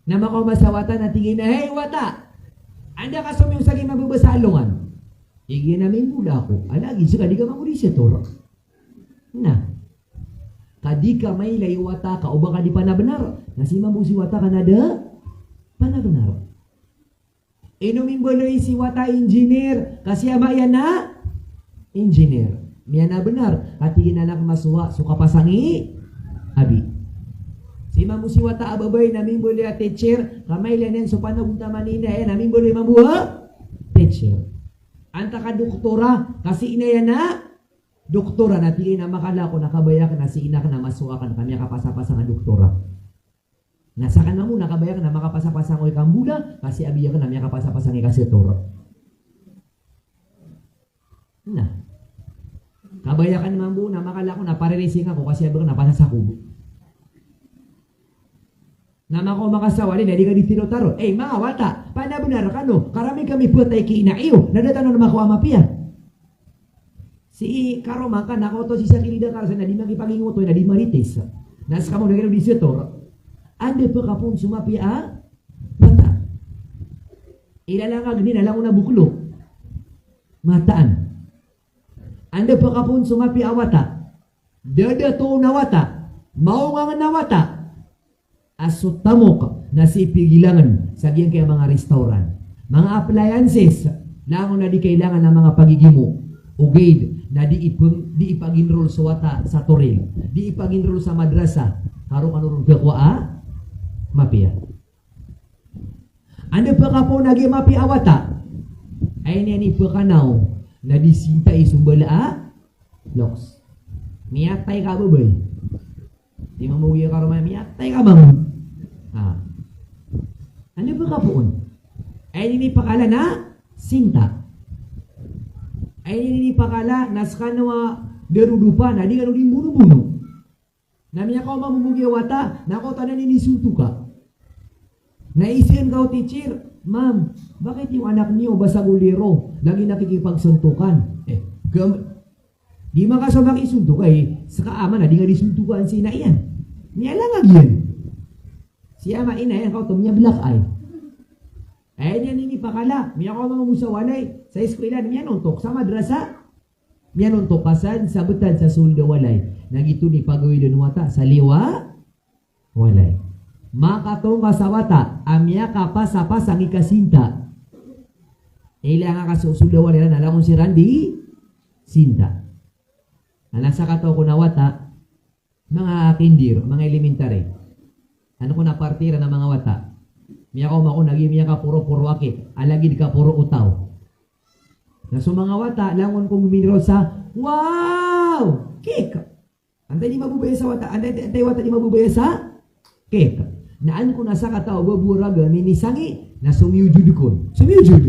Na makaoma sa wata na tig iyan a, "Hey, wata! Anda ka somiyong sa giya mababa sa alongan?" Tig iyan a, "Mimbola ako." "Ala, giya ka di ka mambo di sa tor." Na ka di ka mailay o wata ka o ba ka di panabenar, na si mambo si wata ka na da panabenar. Ino mimbaloy si wata engineer, ka si ama iyan na engineer. Miyanabenar, ka tig iyan a anak, masowa so kapasang i abi. Si mambo si wata a babay na mimbaloy a teacher, ka mailay niyan so panagontaman i ina iyan na mimbaloy mambo a teacher. Antaa ka doktora, ka si ina iyan na doktora, na tig iyan a makala ako na kabaya aken a si ina aken na masowa aken ka miyakapasapasang a doktora. Na saken mambo na kabaya aken na makapasapasang o ikambola, ka si abi aken na miyakapasapasang i kasetor. Na kabaya aken mambo na makala ako na parirising ako, ka si abi aken na pasasakob. Na makaoma ka sa walay na di ka di tinotaro. Eh, manga wata, panabenar kano, karami kami petay ki ina iyo, na da tano na makowa a mapiya. Si karoma ka na kaoto si sakilida ka rasa na di makipagingoto, na di marites. Na seka mo na kino di setor. Anda pakapoon so mapiya a wata? Ilalangag ni na langon a boklo. Mataan. Anda pakapoon so mapiya a wata? Dadatoon a wata, maongangen a wata a so tamok na sii pigilangen sa giyangkaya manga restaurant, manga appliances, langon a di kailangan a manga pagigimo. Ogaid na di ipeng-, di ipaginrol so wata sa toril, di ipaginrol sa madrasa, karo kano ron kakowa a mapiya. Anda pakapoon a giya mapiya a wata? Aya niyan i pekanaw na di sintai so mbala a loks. Miyatay ka babay. Di mamogi ka roma, miyatay ka mambo. Ah. Anda pakapoon? Aya niyan i pakala na sinta. Aya niyan i pakala na sekano a darodopa na di kano di mbonobono. Na miyakaoma mambo giya wata, na kaoto a niyan i sontoka. Na izen ka o teacher, "Ma'am, bakit yung anak niyo basag ulo roo? Lagi nakikipagsontokan." Eh, gam-, di makasowa makisontok ay, seka ama na di nga di sontokan si ina iyan. Miyalangag iyan. Si ama ina iyan kaoto miyablak ay. Ay, niyan ini pakala, miyakaoma mambo sa walay, sa eskwela, miyanontok sa madrasa. Miyanontok ka san, sabtan sa sold a walay. Na giyoto i pagawid o wata sa liyo a walay. Makatonga sa wata a miyakapasapasang i kasinta. Ilaya nga ka so sold a walay iran na langon siran di sinta. Na sakataw ko na wata, manga kinder, manga elementary. Ano ko na party iran a manga wata. Miyakaoma ko na giya miyakaporo-poro a cake, a lagid kaporo o taw. Na so manga wata, langon ko minirol sa, "Wow! Cake!" Antaa i di mababaya sa wata, antaa, antaa i wata di mababaya sa cake. Na an ko na sakataw a babaya raga minisangi, na somiyojod kon. Somiyojod.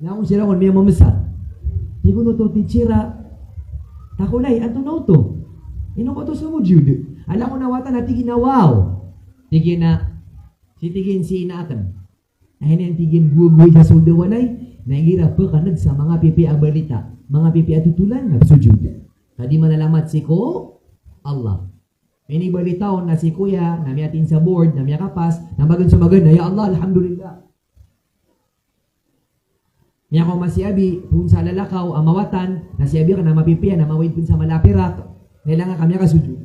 Na on siran kon miyamamesa. Tig on oto, "Teacher a, takolay, antonaa oto? Ino ka oto somiyojod?" Ala ko na wata na tig iyan a, "Wow." Tig iyan a, si tig iyan si ina aken. Aya niyan tig iyan gowagoway sa sold a walay, na igira pekaneg sa manga pipiya a balita, manga pipiya a totolan, na sojod. Ka di manalamat sii ko Allah. Inibalita on na si kuya, na miyatin sa board, na miyakapas, na magan so magan, na ya Allah, alhamdulillah. Miyakaoma si abi, poon sa lalakaw, a mawatan, na si abi aken na mapipiya, na mawid poon sa mala a pirak, na ilaya nga ka miyakasojod.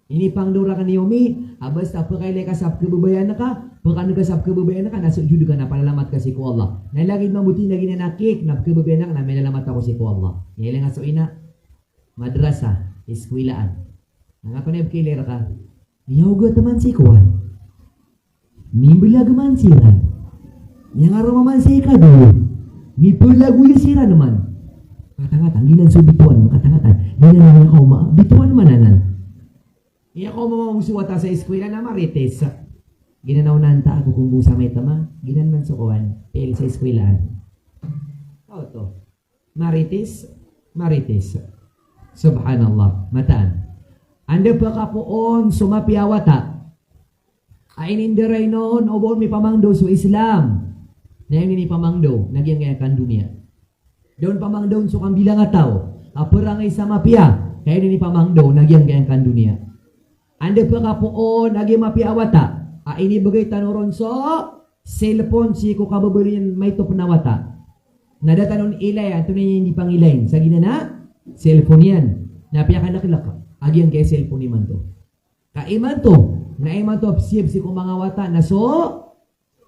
Inipangndao raken i omi a basta pekailay ka sa pekebabayaan ka, pekaneg ka sa pekebabayaan ka, na sojod ka na palalamat ka sii ko Allah. Na lagid mambo tig iyan a giyanan a cake na pekebabayaan ka na milalamat ako sii ko Allah. Ilaya nga so ina, madrasa, eskwelaan. Na antonaa i pekailay reka? Miyaogat man sii kowan. Mimbelag man siran. Miyangaroma man sii kadowa. Mipelagoy siran man. Katangkatang, giyanan so bitowan, katangkatang. Giyanan a miyakaoma, bitowan man anan. Miyakaoma mambo so wata sa eskwela na marites. Giyanan a onaan ta ako kombo sa may tama. Giyanan man so kowan, pil sa eskwelaan. Oto. Marites, marites. Subhanallah. Mataan. Anda pakapoon so mapiya a wata A inindarain on o ba on mipamangdaw so Islam. Na aya inipamangdaw na giyangkaya kandoniya. Da on pamangdawn so kambilangataw a perangay sa mapiya, ka aya inipamangdaw na giyangkaya kandoniya. Anda pakapoon a giya mapiya a wata a inibegay tano ron so cellphone sii ko kababaloy niyan maito pen a wata. Na da tano on ilay antonaa i inipangilayn sa giyanan a cellphone iyan. Na piyakaleklek a giyangkaya cellphone imanto. Ka imanto, na imanto a psiyab sii ko manga wata na so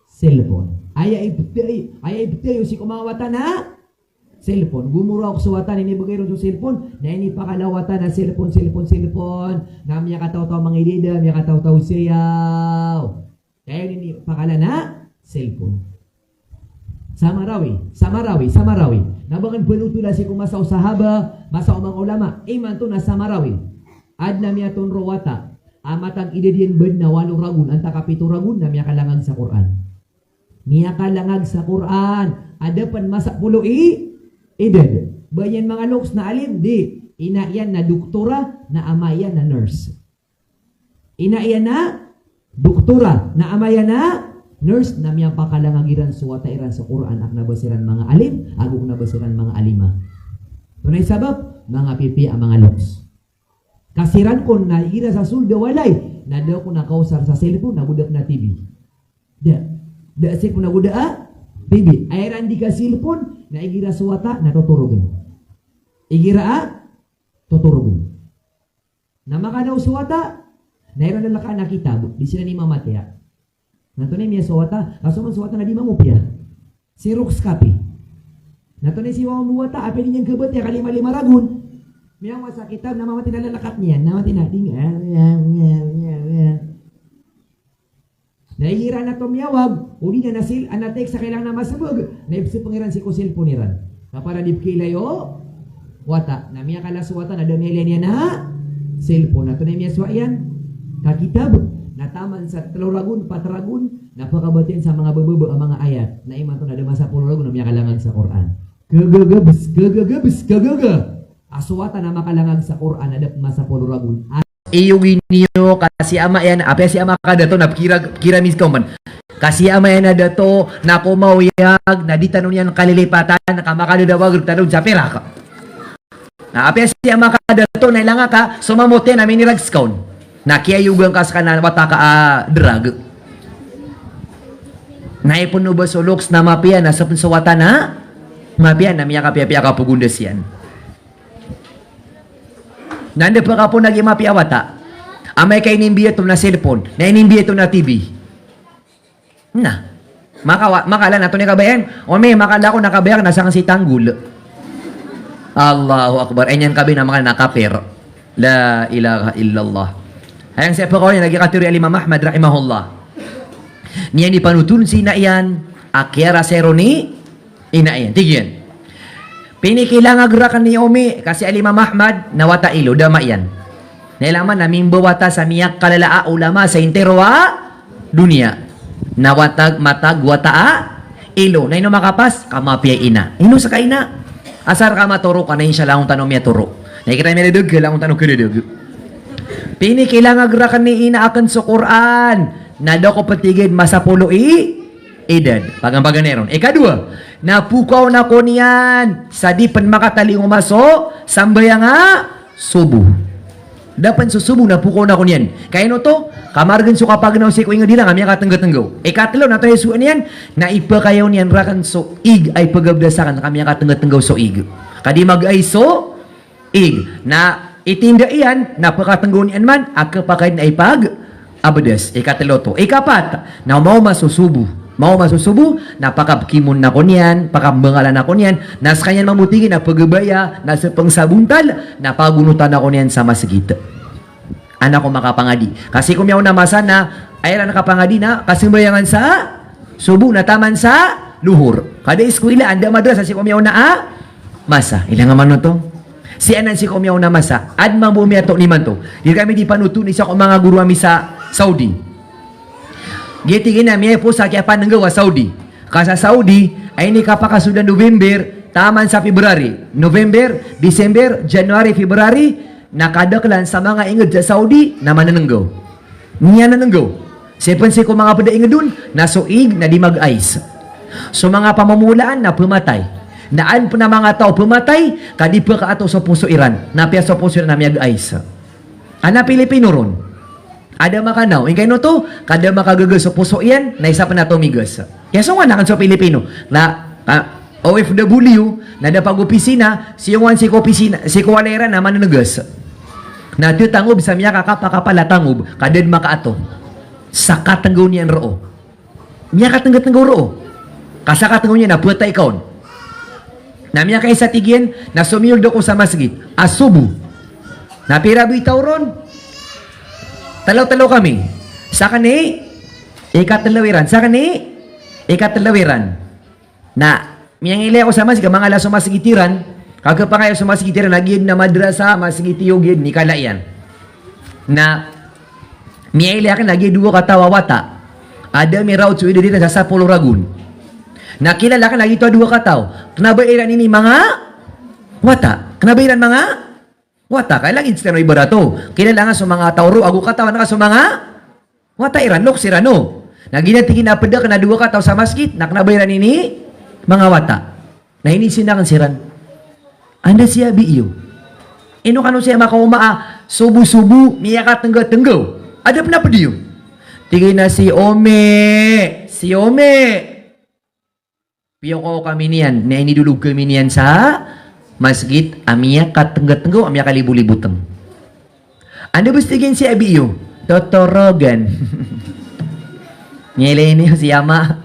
cellphone. Aya ibetay, aya ibetay o sii ko manga wata na cellphone. Gomora ako so wata na inibegay ron so cellphone, na inipakala o wata na cellphone, cellphone, cellphone. Na miyakataw-taw a manga idida, miyakataw-taw siyaw. Ka aya inipakala na cellphone. Sa Marawi, sa Marawi, sa Marawi. Na ba ngka penotola sii ko masa o sahaba, masa o manga ulama, imanto na sa Marawi. Aden a miyatonro wata a matag idad iyan baden a walo ragon, antaa ka pito ragon, na miyakalangag sa Qur'an. Miyakalangag sa Qur'an a da pen masapolo i idad. Ba iyan manga loks na alim, di. Ina iyan na doktora, na ama iyan na nurse. Ina iyan na doktora, na ama iyan na nurse, na miyapakalangag iran so wata iran sa Qur'an a kena ba siran manga alim ago kena ba siran manga alima. Antonaa i sabap? Manga pipiya a manga loks. Ka siran kon na igira sa sold a walay, na da kon a kaosar sa cellphone ago da pen a T V. Da. Da cellphone ago da a T V. Aya iran di ka-cellphone, na igira so wata na totorogen. Igira a totorogen. Na makadaw so wata, na iran lalakaan a kitab, di siran i mamatiya. Na antonaa i miyasowa o wata, ka so man so wata na di mamopiya. Xerox copy. Na antonaa i siyowa o wata, apiya di niyan kabatiya ka lima-lima ragon. Miyaoma sa kitab, na mamatiya na lalakat niyan, na mamatiya na, di, na igira na tomiyawag, o di na nasil, a na-text sa kailangan a masebeg, na ipesepeng iran sii ko cellphone iran. Ka para di pekiilay o wata, na miyakala so wata na da miyailay niyan a cellphone. Na antonaa i miyasowa iyan? Ka kitab. Na taman sa telo ragon, pat ragon, na pakabatiya iyan sa manga bababa a manga ayat. Na imanto na da masapolo ragon na miyakalangag sa Qur'an. Kegegabes, kegegabes, kegege. A so wata na makalangag sa Qur'an na da masapolo ragon. Iyogi niyo ka si ama iyan, apiya si ama ka dato na pekira, pekira miskaw man. Ka si ama iyan a dato na komaoyag na di tano niyan kalilipatan, ka makadadawag rktano sa pirak. Na apiya si ama ka dato na ilanga ka, so mamot iyan na minirag skawn. Na kiyayogan ka seka na wata ka a drug. Na ipen o ba so loks na mapiya na sepen so wata na mapiya na miyakapiyapiya ka pogondas iyan. Na anda pakapoon a giya mapiya a wata. Amay ka inimbiya oto na cellphone, na inimbiya oto na T V. Na. Makawa, makala na oto na kabayaan. O mi, makala ko na kabayaan na sangan si tanggol. Allahu Akbar. Aya niyan kabayaan na makala na kapir. La ilaha illallah. Aya sii pakawan iyan a giya katharo i Al-Imam Ahmad rahimahullah. Niyan i panothol si ina iyan, a kiyarasay ron i ina iyan. Tig iyan, pinikilangag raken i Omi, ka si Al-Imam Ahmad, na wata ilo, da ama iyan. Na ilay man na mimbawata sa miyakalala a ulama sa intiro a doniya. Na wata, matag wata a ilo. Na ino makapas? Ka mapiya i ina. Ino seka ina? Asar ka matoro ka na insha Allah langon tano miyatoro. Na ikira miyadadeg, langon tano kadadeg. Pinikilangag raken i ina aken so Qur'an. Na da ko petiged masapolo i idad. Paganpaganay ron. Ikadowa, na pokaon ako niyan sa di pen makatalingoma so sambayang a sobo. Da pen so sobo na pokaon ako niyan. Ka ino oto, ka maregen so kapagenaw sii ko inged iran ka miyakatenggatenggaw. Ikatelo na tayo so niyan, na ipakayaw niyan raken so ig a ipagabdas aken ka miyakatenggatenggaw so ig. Ka di mag-ay so ig. Na itinda iyan, na pekatenggaw niyan man a kepakay na ipagabdas. Ikatelo oto. Ikapat, na maoma so sobo. Maoma so sobo, na pakapekimon ako niyan, pakapembangalan ako niyan, na sekaniyan mambo tig iyan a pegabaya, na sepengsabontal, na pagonotan ako niyan sa masgit. An ako makapangadi. Ka sii ko miyaona a masa na, aya iran kapangadi na kasambayangan sa sobo na taman sa lohor. Ka da i eskwela, an da madrasa sii ko miyaona a masa. Ilay nga man oto. Sii anan sii ko miyaona a masa. Aden mambo miyatoon imanto. Di kami di panothol i isa ko manga goro ami sa Saudi. Giya tig iyan a miyapos a kiyapanenggaw a Saudi. Ka sa Saudi, a inikapakasold a November, taman sa February. November, December, January, February, na kadaklan sa manga inged sa Saudi na manenenggaw. Niyan nanenggaw. Sii pn sii ko manga pd a ingd on na so ig na di mag-ice. So manga pamomolaan na pmatay. Na an pn a manga taw pmatay ka di pkaato so poso iran. Na apiya so poso iran na miyag-ice. Ana Pilipino ron. Ada makanaw, ingkaino oto, ka da makagaga so poso iyan, na isa pn a tomigas. Kiyasongan akn so Pilipino. Na, ah, O F W, na da pagopisina, siyongan sii ko opisina, sii ko walay iran na mannegas. Na thangob sa miyakakapakapal a thangob, ka da dn makaato. Sakatnggaw niyan roo. Miyakatnggatnggaw roo. Ka sakatnggaw niyan na phatay ka on. Na miyakaisa, tig iyan, na somiyod ako sa masgit a sobo. Na pira bo i taw ron? Tlo-tlo kami. Sakn i ikatlo iran. Sakn i ikatlo iran. Na miyangiilay ako sa masgit, ka mangala so masgit iran, ka khapakay ako so masgit iran, na giya dn a madrasa, masgit iyo, giya dn i kala iyan. Na miyailay akn a giya dowa kataw a wata a da miraot so idad iran sa sapolo ragon. Na kilala akn a giyoto a dowa kataw. Kna ba iran ini manga wata? Kna ba iran manga wata? Kaya lagid skano ibarat o kilala nga so manga taw roo ago katawan ka so manga wata iran, loks iran o. Na giyanan, tig iyan, a pd akn a dowa kataw sa masgit, na kna ba iran ini manga wata? Na inisii akn siran. Anda si abi iyo? Ino kano saya makaoma a sobo-sobo, miyakatnggatnggaw? Ada pn a pd iyo? Tig iyan a si Ome, si Ome. Piyokaw kami niyan, na inidolog kami niyan sa masgit a miyakatnggatnggaw, a miyakalibolibotng. Anda bo, tig iyan, si abi iyo? Totorogan. Miyailay niyo si ama.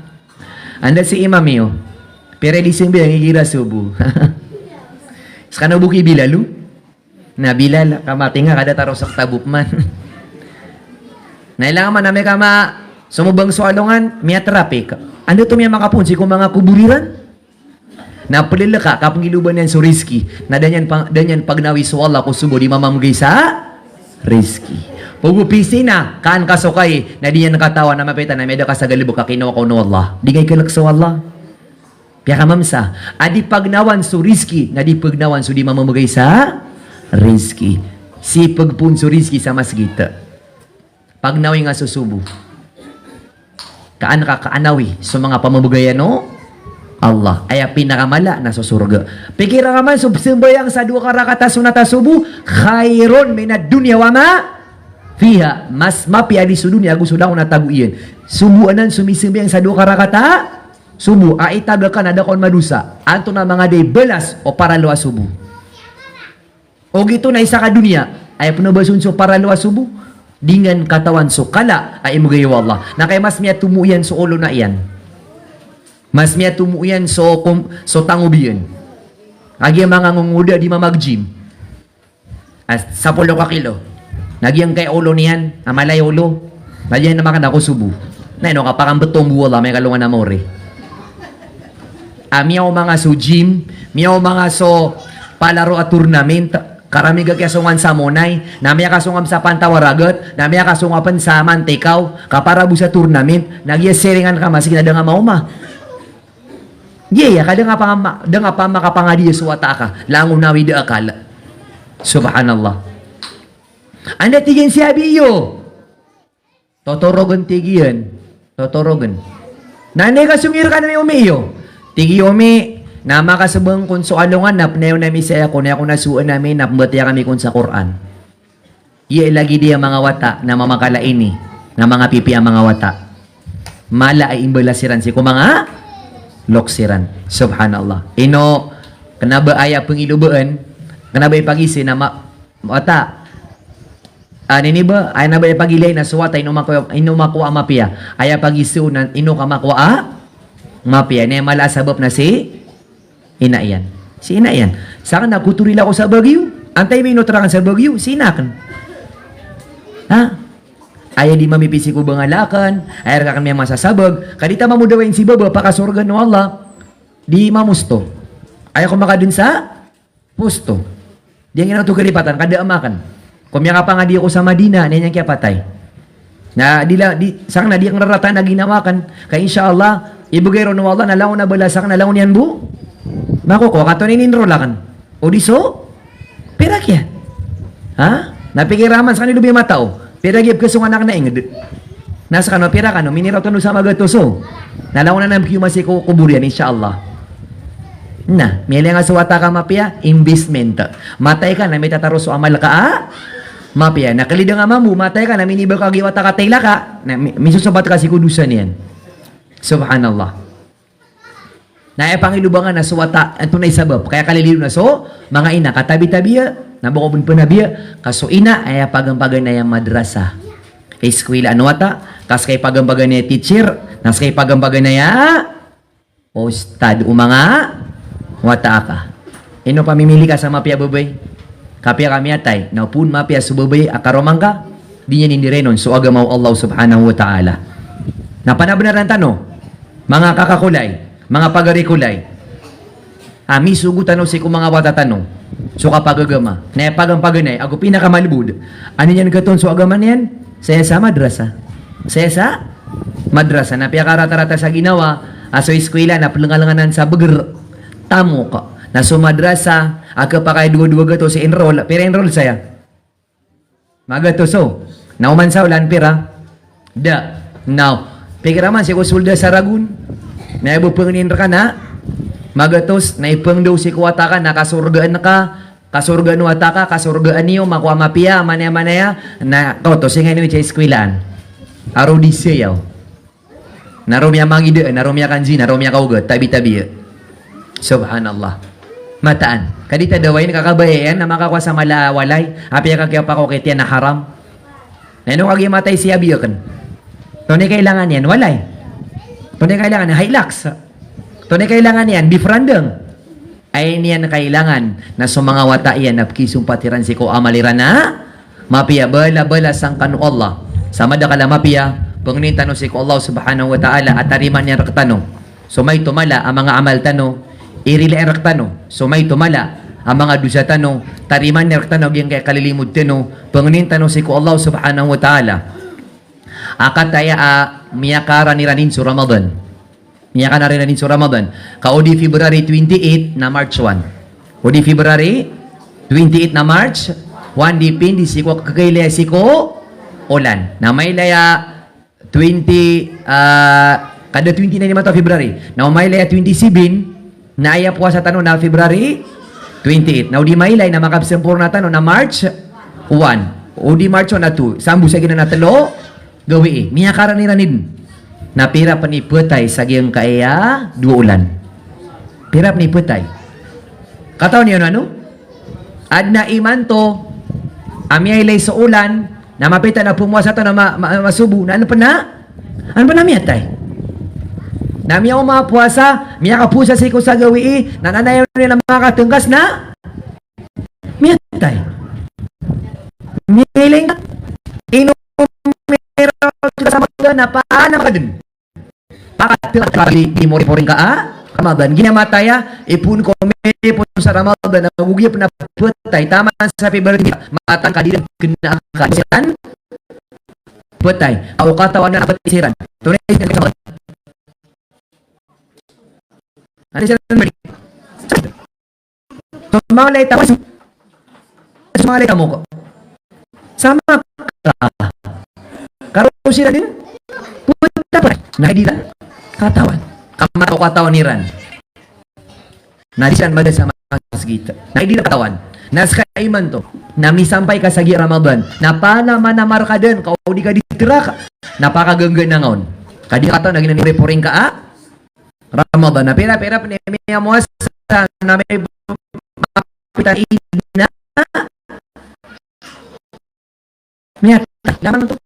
Anda si imam iyo? Pira i di sambayang igira sobo? Skano bo ki Bilal o? Na Bilal, kamating ka da taro sa ktabok man. Na ilay man a miyakama, somobang so alongan, miyatrapik. Anda oto miyamakapoon? Sii ko manga kobor iran. Na plk ka, kapngiloban iyan so rizki. Na da niyan pa-, da niyan pagnawi so Allah ko sobo a di mamamgay sa rizki. Pagopisina, kaan ka so kai, na di niyan katawan a mapita na miyada ka sa galbk a kinowa ka on o Allah. Di ngka ikalk so Allah. Piyakamamsa a di pagnawan so rizki, na di pagnawan so di mamamgay sa rizki. Sii pagpoon so rizki sa masgit. Pagnawi nga so sobo. Kaan ka kaanawi so manga pamamgayan o Allah. Aya pinakamala na so sorga. Pikira ka man so sambayang sa dowa ka rakaat a sonat a sobo, khairun minad dunya wa ma fiha. Mas mapiya di so doniya ago so langon a tago iyan. Sobo anan so misambayang sa dowa ka rakaat a sobo, a itaga ka na da ka on madosa. Antonaa manga da i balas o paralo a sobo? Ogaid oto na isa ka doniya, aya pn a balas on so paralo a sobo, di ngka katawan so kala a imgay o Allah. Na kay mas miyatomo iyan so olo na iyan. Mas miyatomo iyan so kom-, so tangob iyan. Kagiya manga ngongoda a di mamag-gym. A sapolo ka kilo. Na giyangkai a olo niyan, a mala i olo. Na giyanan a makna ko sobo. Na ino ka pakambetombo, Allah, miyakaalongan a maori. A miyaoma nga so gym, miyaoma nga so palaro a tournament, karami ka kiyasongan sa Monay, na miyakasonga pn sa Pantawaragat, na miyakasonga pn sa Mantikaw, ka para bo sa tournament, na giya siringan ka masgit na da nga maoma. Giya, ka da nga pama-, da nga pamakapangadiya so wata ka, langon a awid a akal. Subhanallah. Anda, tig iyan, si abi iyo? Totorogen, tig iyan. Totorogen. Na anda i kasong i rkano i Omi iyo? Tig i Omi, na makasbang kon so alongan na pnayawn ami saya kon, aya kon a sowaan ami na pmbatiya kami kon sa Qur'an. Iya lagid iyan a manga wata na mamakala ini, na manga pipiya a manga wata. Mala i imbalas iran sii ko manga loks iran. Subhanallah. Ino, kna ba aya pngilobaan, kna ba ipagisi na ma-, wata. Ah, ini ba, aya na ba ipagilay na so wata, ino makowa, ino makowa a mapiya. Aya pagisi on na ino ka makowa a mapiya. Ini mala a sabap na si ina iyan. Si ina iyan. Sakn na koto rila ko sa Baguio. Antaa i minoto rakn sa Baguio? Si ina akn. Ha? Aya di mamipisi ko bangala akn. Aya rka akn miyamasasabag. Ka di ta mamodaway si baba, pakasorga o Allah. Di mamosto. Aya ko makadn sa posto. Di angin oto kalipatan, kada a makn. Ko miyakapangadi ako sa Madina, na iyan kiyapatay. Na di la, di, sakn na di akn rarata na ginawa akn. Ka insha Allah, ibgay ron o Allah, na langon a balas akn, na langon iyan bo makokowa, kato na ininrol akn. O di so, pira kiya? Ha? Na pikira man skaniyan lobi a matao. Pira kiya pkasongan akn a ingd? Na skano, pira kano, miniraw tano sa magatos o. Na langon anan pkioma sii ko kobor iyan, insha Allah. Na miyailay nga so wata ka mapiya, investment. Matay ka na mitataro so amal ka a mapiya. Na kalidang ama mo, matay ka na miniba ka giya wata ka, taila ka, na mi-, misosobat ka sii ko dosa niyan. Subhanallah. Na aya pangilobangan na so wata, antonaa i sabap? Kaya kalililo na so manga ina, katabi-tabiya, na ba ko bo pnabiya, ka so ina aya pagampaganay a madrasa. Iskwilaan o wata, ka ska i pagampaganay a teacher, na ska i pagampaganay a ustad o manga wata aka. Ino pamimili ka sa mapiya a babay? Kapiya ka miyatay, na o phoon mapiya so babay a karoma ngka, di niyan indiraynon so agama o Allah subhanahu wa ta'ala. Na panabenaran tano, manga kaka ko lay, manga pagari ko lay, a misogo tano sii ko manga wata tano so kapagagama. Na aya pagampaganay ago pinakamalbod a niyan katoon so agama niyan, saya sa madrasa. Saya sa madrasa. Na piyakaratarata sa ginawa a so iskwila na plengalenganan sa beger, tamok. Na so madrasa a kepakay dowa-dowa gatos i enroll, pira enroll saya? Magatos o. Na oman sa olan pira? Da. Now, pikira man sii ko solda sa Ragon. Na aya bo pengnin reka na magatos, na ipengdaw sii ko wata ka na kasorgaan ka, kasorgaan o wata ka, kasorgaan iyo, makowa mapiya, manaya-manaya, na kaoto, singa ino i sa iskwilaan. Aro di siyaw. Na ro miyamangida, na ro miyakanzina, na ro miyakaoga, tabi-tabiya. Subhanallah. Mataan. Ka di ta dawain, ka kabaya iyan na makakowa sa mala a walay, apiya ka kiyapakokit iyan na haram. Na ino kagiya matay si abi aken? Antonaa i kailangan iyan? Walay. Antonaa i kailangan iyan? Hilux. Antonaa i kailangan iyan? Befriending. Aya niyan kailangan na so manga wata iyan na pekisompat iran sii ko amal iran a mapiya, bala-bala sangkan o Allah. Sa madakl a mapiya, pengnin tano sii ko Allah subhanahu wa ta'ala a tarimaan iyan rektano so maito mala a manga amal tano, irilaan rektano so maito mala a manga dosa tano, tarimaan iyan rektano giyangkai a kalilimod tano, pengnin tano sii ko Allah subhanahu wa ta'ala a kataya a miyakarani-ranin so Ramadan. Miyakarani-ranin so Ramadan. Ka o di February twenty-eight na March one. O di February twenty-eight na March one, depende sii ko kakailaya sii ko olan. Na mailaya twenty, ah, kada twenty-nine i mataw a February. Na o mailaya twenty-seven, na aya powasa tano na February twenty-eight. Na o di mailay na makapsempurna tano na March one. O di March one na two. Sambo sa giyanan a telo gawii. Miyakarani-ranin. Na pira pen i petay sa giyangkaya dowa olan? Pira pen i petay? Katawan iyo na ano? Aden a imanto a miyailay so olan, na mapita na pomowasa tano na ma-, ma-, masobo, na ano pen a, ano pen a miyatay? Na miyaoma a powasa, miyakapowasa sii ko sa gawii, na nanayaw niyan a makatengkas na miyatay. Miyailay ngka, ino miraw sa Ramadan na paana ka den. Pakatengkas ka di, di mori-mori ngka a Ramadan. Giya mataya, ipon ko, mipon sa Ramadan, ago giya pen a petay, taman sa February, matang ka di den kena ka siran petay. Aw katawan a petay siran. Tunay siran sa Ramadan. Ano siran? So manga lay tamo, so manga lay tamo ko. Sama ka. Karo siran den, pota pa. Na di ran katawan. Ka mataw katawan iran. Na di siran magaan sa masgit. Na di ran katawan. Na ska imanto na misampay ka sa giya Ramadan, na panamanamar ka den, ka o di ka di terak, na pakagangga na ngaon. Ka di katawan na giyanan i poring ka a Ramadan. Na pira, pira pen i miyamowasa na miyapita id na miyatay. Na manga to,